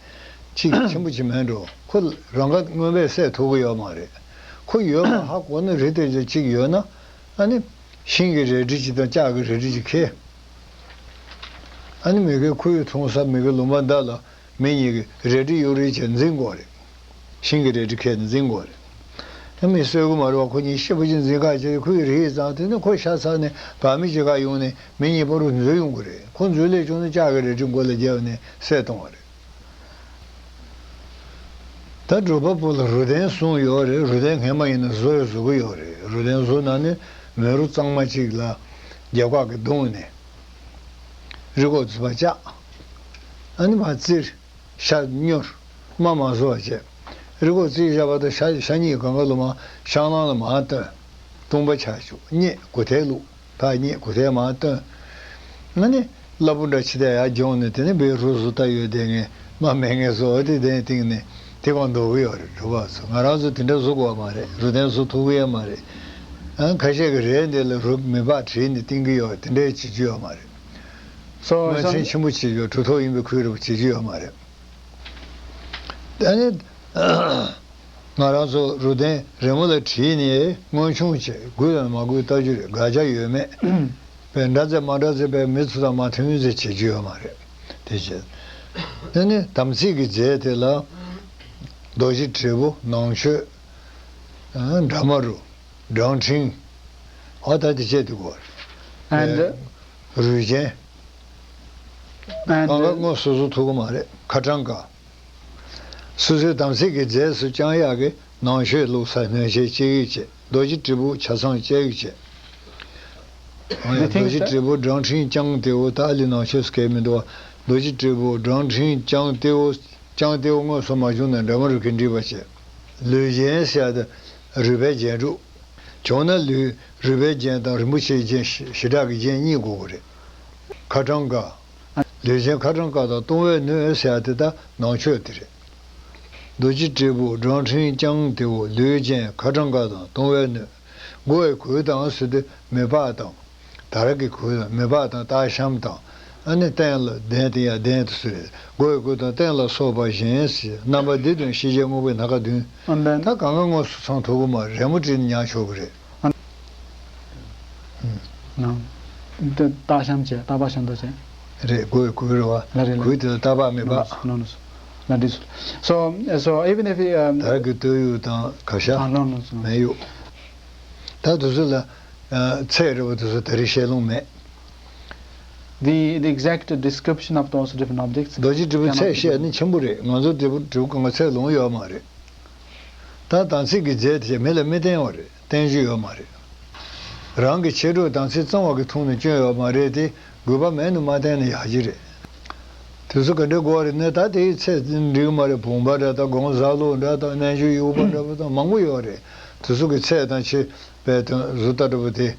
ཅིག་ཆེན་པོ་ཅིག་མེད་འགྲོ། ཁོ་རང་ག་དངོས་པོས་བསད་ཐུབ་ཀྱི་ཡོད་མ་རེད། ཁོ་ཡོད་པ་ཧ་གོ་ན་རི་དེ་ཅིག་ཡོད་ན། ཨ་ནི་ཤིང་གི་རལ་གྲི་ཅིག་དང་ལྕགས་ཀྱི་རལ་གྲི་ཅིག་ཁྱེར། ཨ་ནི་མི་དགེ་ཁོ་ཡི་འཐུང་ས་མི་དགེ་ལུང་པ་འདི་ལ་མི་གཉིས་ཀྱིས་རལ་གྲི་གཡུག་རེས་བྱས་འཛིང་དགོས་རེད། ཤིང་གི་རལ་གྲི་ཁྱེར་ནས་འཛིང་དགོས་རེད། ཨ་མི་གསོད་གི་མ་རེད་བ། ཁོ་གཉིས་སྐྱིད་པོ་ཅིག་འཛིང་ག་བྱས་ཁོ་ཡི་རེས་བཟང་དེ་ནི་ཁོ་ཤ་ཚ་ནས་བག་མི་བྱེད་ག་ཡོང་ནས་མི་གཉིས་བར་དུ་འཛུལ་ཡོང་གི་རེད། ཁོ་འཛུལ་སླེབས་བྱུང་ན་ལྕགས་ཀྱི་རལ་གྲི་མགོ་ལ་བརྒྱབ་ནས་བསད་གཏོང་བ་རེད། ད་སྒྲུབ་པ་པོ་ལ་རུ་གདན་གསུམ་ཡོད་རེད། རུ་གདན་སྔས་མ་ཡིན་ན་བཟོ་ཡང་བཟོ་གི་ཡོད་རེད། རུ་གདན་བཟོ་ན་ནི་མེ་རོ་གཙང་མ་ཅིག་ལ་རྒྱབ་ཁ་གིས་བརྡུངས་ནས་རི་སྒོག་རྩིག་པ་བཅག་ཨ་ནི་མར་བཙིར། ཤ་སྨྱོ། རྨ་མ་བཟོ་བ་བྱས། རི་སྒོག་བཙིར་བཞག་པ་དང་ཤ་ཤ་ཉིད་གང་ག་ལོ་མ་ཤང་ལང་ལ་མར་བཏོན། བཏུང་པ་ཆག་བཅུག་སྙེག་གུ་ཐལ་བླུགས། ཕར་སྙེག་གུ་ཐལ་མར་བཏོན། ང་ནི་སླ་པོ་འདྲ་ཕྱི་ལྟ་ཡར་སྦྱོང་ནས་དེ་ནས་བོད་རུ་བཟོ་ལྟ་ཡོད་དེ་ངས་མ་མེད་ངས་བཟོ་བ་དེ་དེ་སྟེང་ནས་དེ་གང་འདོགས་གི་ཡོད་རེད། གྲུབ་པ་ཚོ་ང་རང་ཚོ་དེ་འདྲ་བཟོ་དགོས་པ་མ་རེད། རུ་གདན་བཟོ་ཐུབ་གི་ཡོད་མ་རེད། ཨང་ཁ་ཤས་ཀྱི་རས་འདི་ལ་རུ་མི་ཕག་བྲིས་ནས་བཏིང་གི་ཡོད། དེ་འདྲའི་བྱེད་རྒྱུ་ཡོད་མ་རེད། So དངོས་ཚན་ཆེན་པོ་བྱེད་རྒྱུ་གྲུབ་ཐོབ་ཡིན་པའི་ཁུལ་རེ་བྱེད་རྒྱུ་ཡོད་མ་རེད། ད་ནི། ང་རང་ཚོ་རུ་གདན་རི་མོ་ལ་བྲིས་ནས་དངོས་བྱུང་བྱས་དགོས་དང་མ་དགོས་ལྟ་རྒྱུ་རེད། དགག་བྱ་ཡོད་མེད། པའི་འདྲ་མཛེས་མ་འདྲ་མཛེས་པའི་མི་ཚོ་དང་མ་མཐུན་མི་ཚོས་བྱེད་རྒྱུ་ཡོད་མ་རེད། དེ་བྱས། དེ་ནི་དམ་ཚིག་གི་རྫས་དེ་ལ་རྡོ་རྗེ་དྲིལ་བུ་ནང་མཆོད། འདྲ་མ་རུ། སྦྲང་ཕྲེང་། ཨ་ད་དེ་བྱས་འདུག་གོ། And རུས་ཆེན། And གང་ག་དངོས་སོ་སོ་ཐུག་གི་མ་རེད། ཁ་བྲང་ཀ། སོ་སོའི་དམ་ཚིག་གི་རྫས་སུ་བཅང་ཡག་གི་ནང་མཆོད་བླུགས་ས་སྣོད་ཆས་ཅིག་བྱས། རྡོ་རྗེ་དྲིལ་བུ་ཆ་ཚང་ཅིག་བྱས། ཨང་ཡ། The thing རྡོ་རྗེ་is that དྲིལ་བུ་སྦྲང་ཕྲེང་རྐྱང་ལྟེ་བོ་ད་ཨ་ལི་ནང་མཆོད་སྐལ་མི་འདུག་བ། རྡོ་རྗེ་དྲིལ་བུ་སྦྲང་ཕྲེང་རྐྱང་ལྟེ་བོ། རྐྱང་ལྟེ་བོ་དངོས་སུ་མ་བྱུང་ན་འདྲ་མ་རུ་གི་འདྲིས་པ་བྱས། ལུས་ཅན་ཟེར་ཡ་དེ་རུས་པའི་རྒྱན་དྲུག་བྱུང་ན་ལུས་རུས་པའི་རྒྱན་དང་རིན་པོ་ཆེའི་རྒྱན་ཞེ་དྲག་གི་རྒྱན་གཉིས་དགོས་ཀྱི་རེད། ཁ་བྲང་ཀ། ལུས་ཅན་ཁ་བྲང་ཀ་དང་བཏུང་བའི་སྣོད་ཟེར་ཡ་དེ་ད་ནང་མཆོད་དེ་རེད། རྡོ་རྗེ་དྲིལ་བུ་སྦྲང་ཕྲེང་རྐྱང་ལྟེ་བོ་ལུས་ཅན་ཁ་བྲང་ཀ་དང་བཏུང་བའི་སྣོད། མགོ་བའི་གོས་དང་ཟེར་དུས་མི་ལྤགས་དང་། དར་གྱི་གོས་དང་མི་ལྤགས་དང་སྟག་ཤམ་དང་། ཨ་ནི་སྟན་ལ་གདན་དེ་ཡང་གདན་དུ་གསོལ། མགོ་ཡི་གོས་དང་སྟན་ལ་སོགས་པ་བཞིན་ཟེར། རྣམ་པ་འདི་བདུན་ཤེས་བྱའི་དངོས་པོའི་སྣ་ཁ་བདུན། And then ད་གང་ག་དངོས་སུ་ཚང་ཐུབ་ཀྱི་མ་རེད། རི་མོ་བྲིས་ནས་ཉར་ཆོག་གི་རེད། ཨ་ནི། ནོ། འདི་སྟག་ཤམ་བྱས། སྟག་པ་ཤམ་ཐབས་བྱས། རེད། མགོ་ཡི་གོས་རེད་བ། ལ་རེད་ལ། གོས་དེ་ལ་སྟག་པ་མི་ལྤགས། ནོ་ནོ། ལ་འདི་ཚོ། So, so even if, um, དར་གྱི་སྟོད་གཡོགས་དང་ག་ཤ། ཨ་ནོ་ནོ་ནོ། མེ་གཡོགས། ད་དེ་ཚོ་ལ་ཚད་རེད་བ། དེ་ཚོ་ད་རེས་བཤད་ལོང་མེད། The, the exact description of those different objects རྡོ་རྗེ་དྲིལ་བུ་cannot ཚད་བཤད་ན་ཆེན་པོ་རེད། ང་ཚོ་དྲིལ་བུ་དྲིལ་བུ་གང་ག་ཚད་ལོང་ཡོད་མ་རེད། ད་དམ་ཚིག་གི་རྫས་དེ་མི་ལ་མི་བསྟན་པ་རེད། བསྟན་རྒྱུ་ཡོད་མ་རེད། རང་གི་མཆེད་གྲོགས་དམ་ཚིག་གཙང་བ་གི་ཐོག་ནས་སྐྱོན་ཡོད་མ་རེད་དེ། དགོས་པ་མེད་ན་མ་བསྟན་ན་ཡག་གི་རེད། དེ་ཚོ་ག་འདྲ་དགོས་རེད་ན། ད་དེའི་ཚད་འགྲིག་མ་རེད། བུམ་པ་འདྲ་དང་སྒོང་གཟའ་ལུག་འདྲ་དང་རྣལ་འབྱོར་དབྱུག་པ་འདྲ་པོ་དང་མང་པོ་ཡོད་རེད། དེ་ཚོ་གི་ཚད་དང་ཆེ་བའི་དོན་བཟོ་ལྟ་འདྲ་པོ་དེ།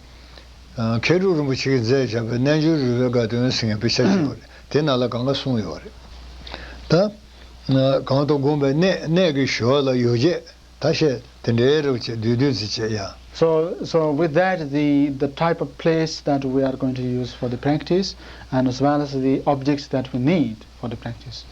མཁས་གྲུབ་རིན་པོ་ཆེ་གིས་མཛད་བཞག་པའི་རྣལ་འབྱོར་རོལ་པའི་དགའ་སྟོན་ཟེར་མཁན་དཔེ་ཆ་ཅིག་ཡོད་རེད། དེ་ནང་ལ་གང་ག་གསུངས་ཡོད་རེད། ད། གང་དུ་བསྒོམས་པའི་གནས། གནས་ཀྱི་ཞོལ་ལ་ཡོ་བྱད། ད་བཤད་དེ་འདྲའི་རོགས་བྱེད་བསྡུས་བསྡུས་ཙི་བྱེད་ཡ། So, so with that, the, the type of place that we are going to use for the practice, and as well as the objects that we need for the practice.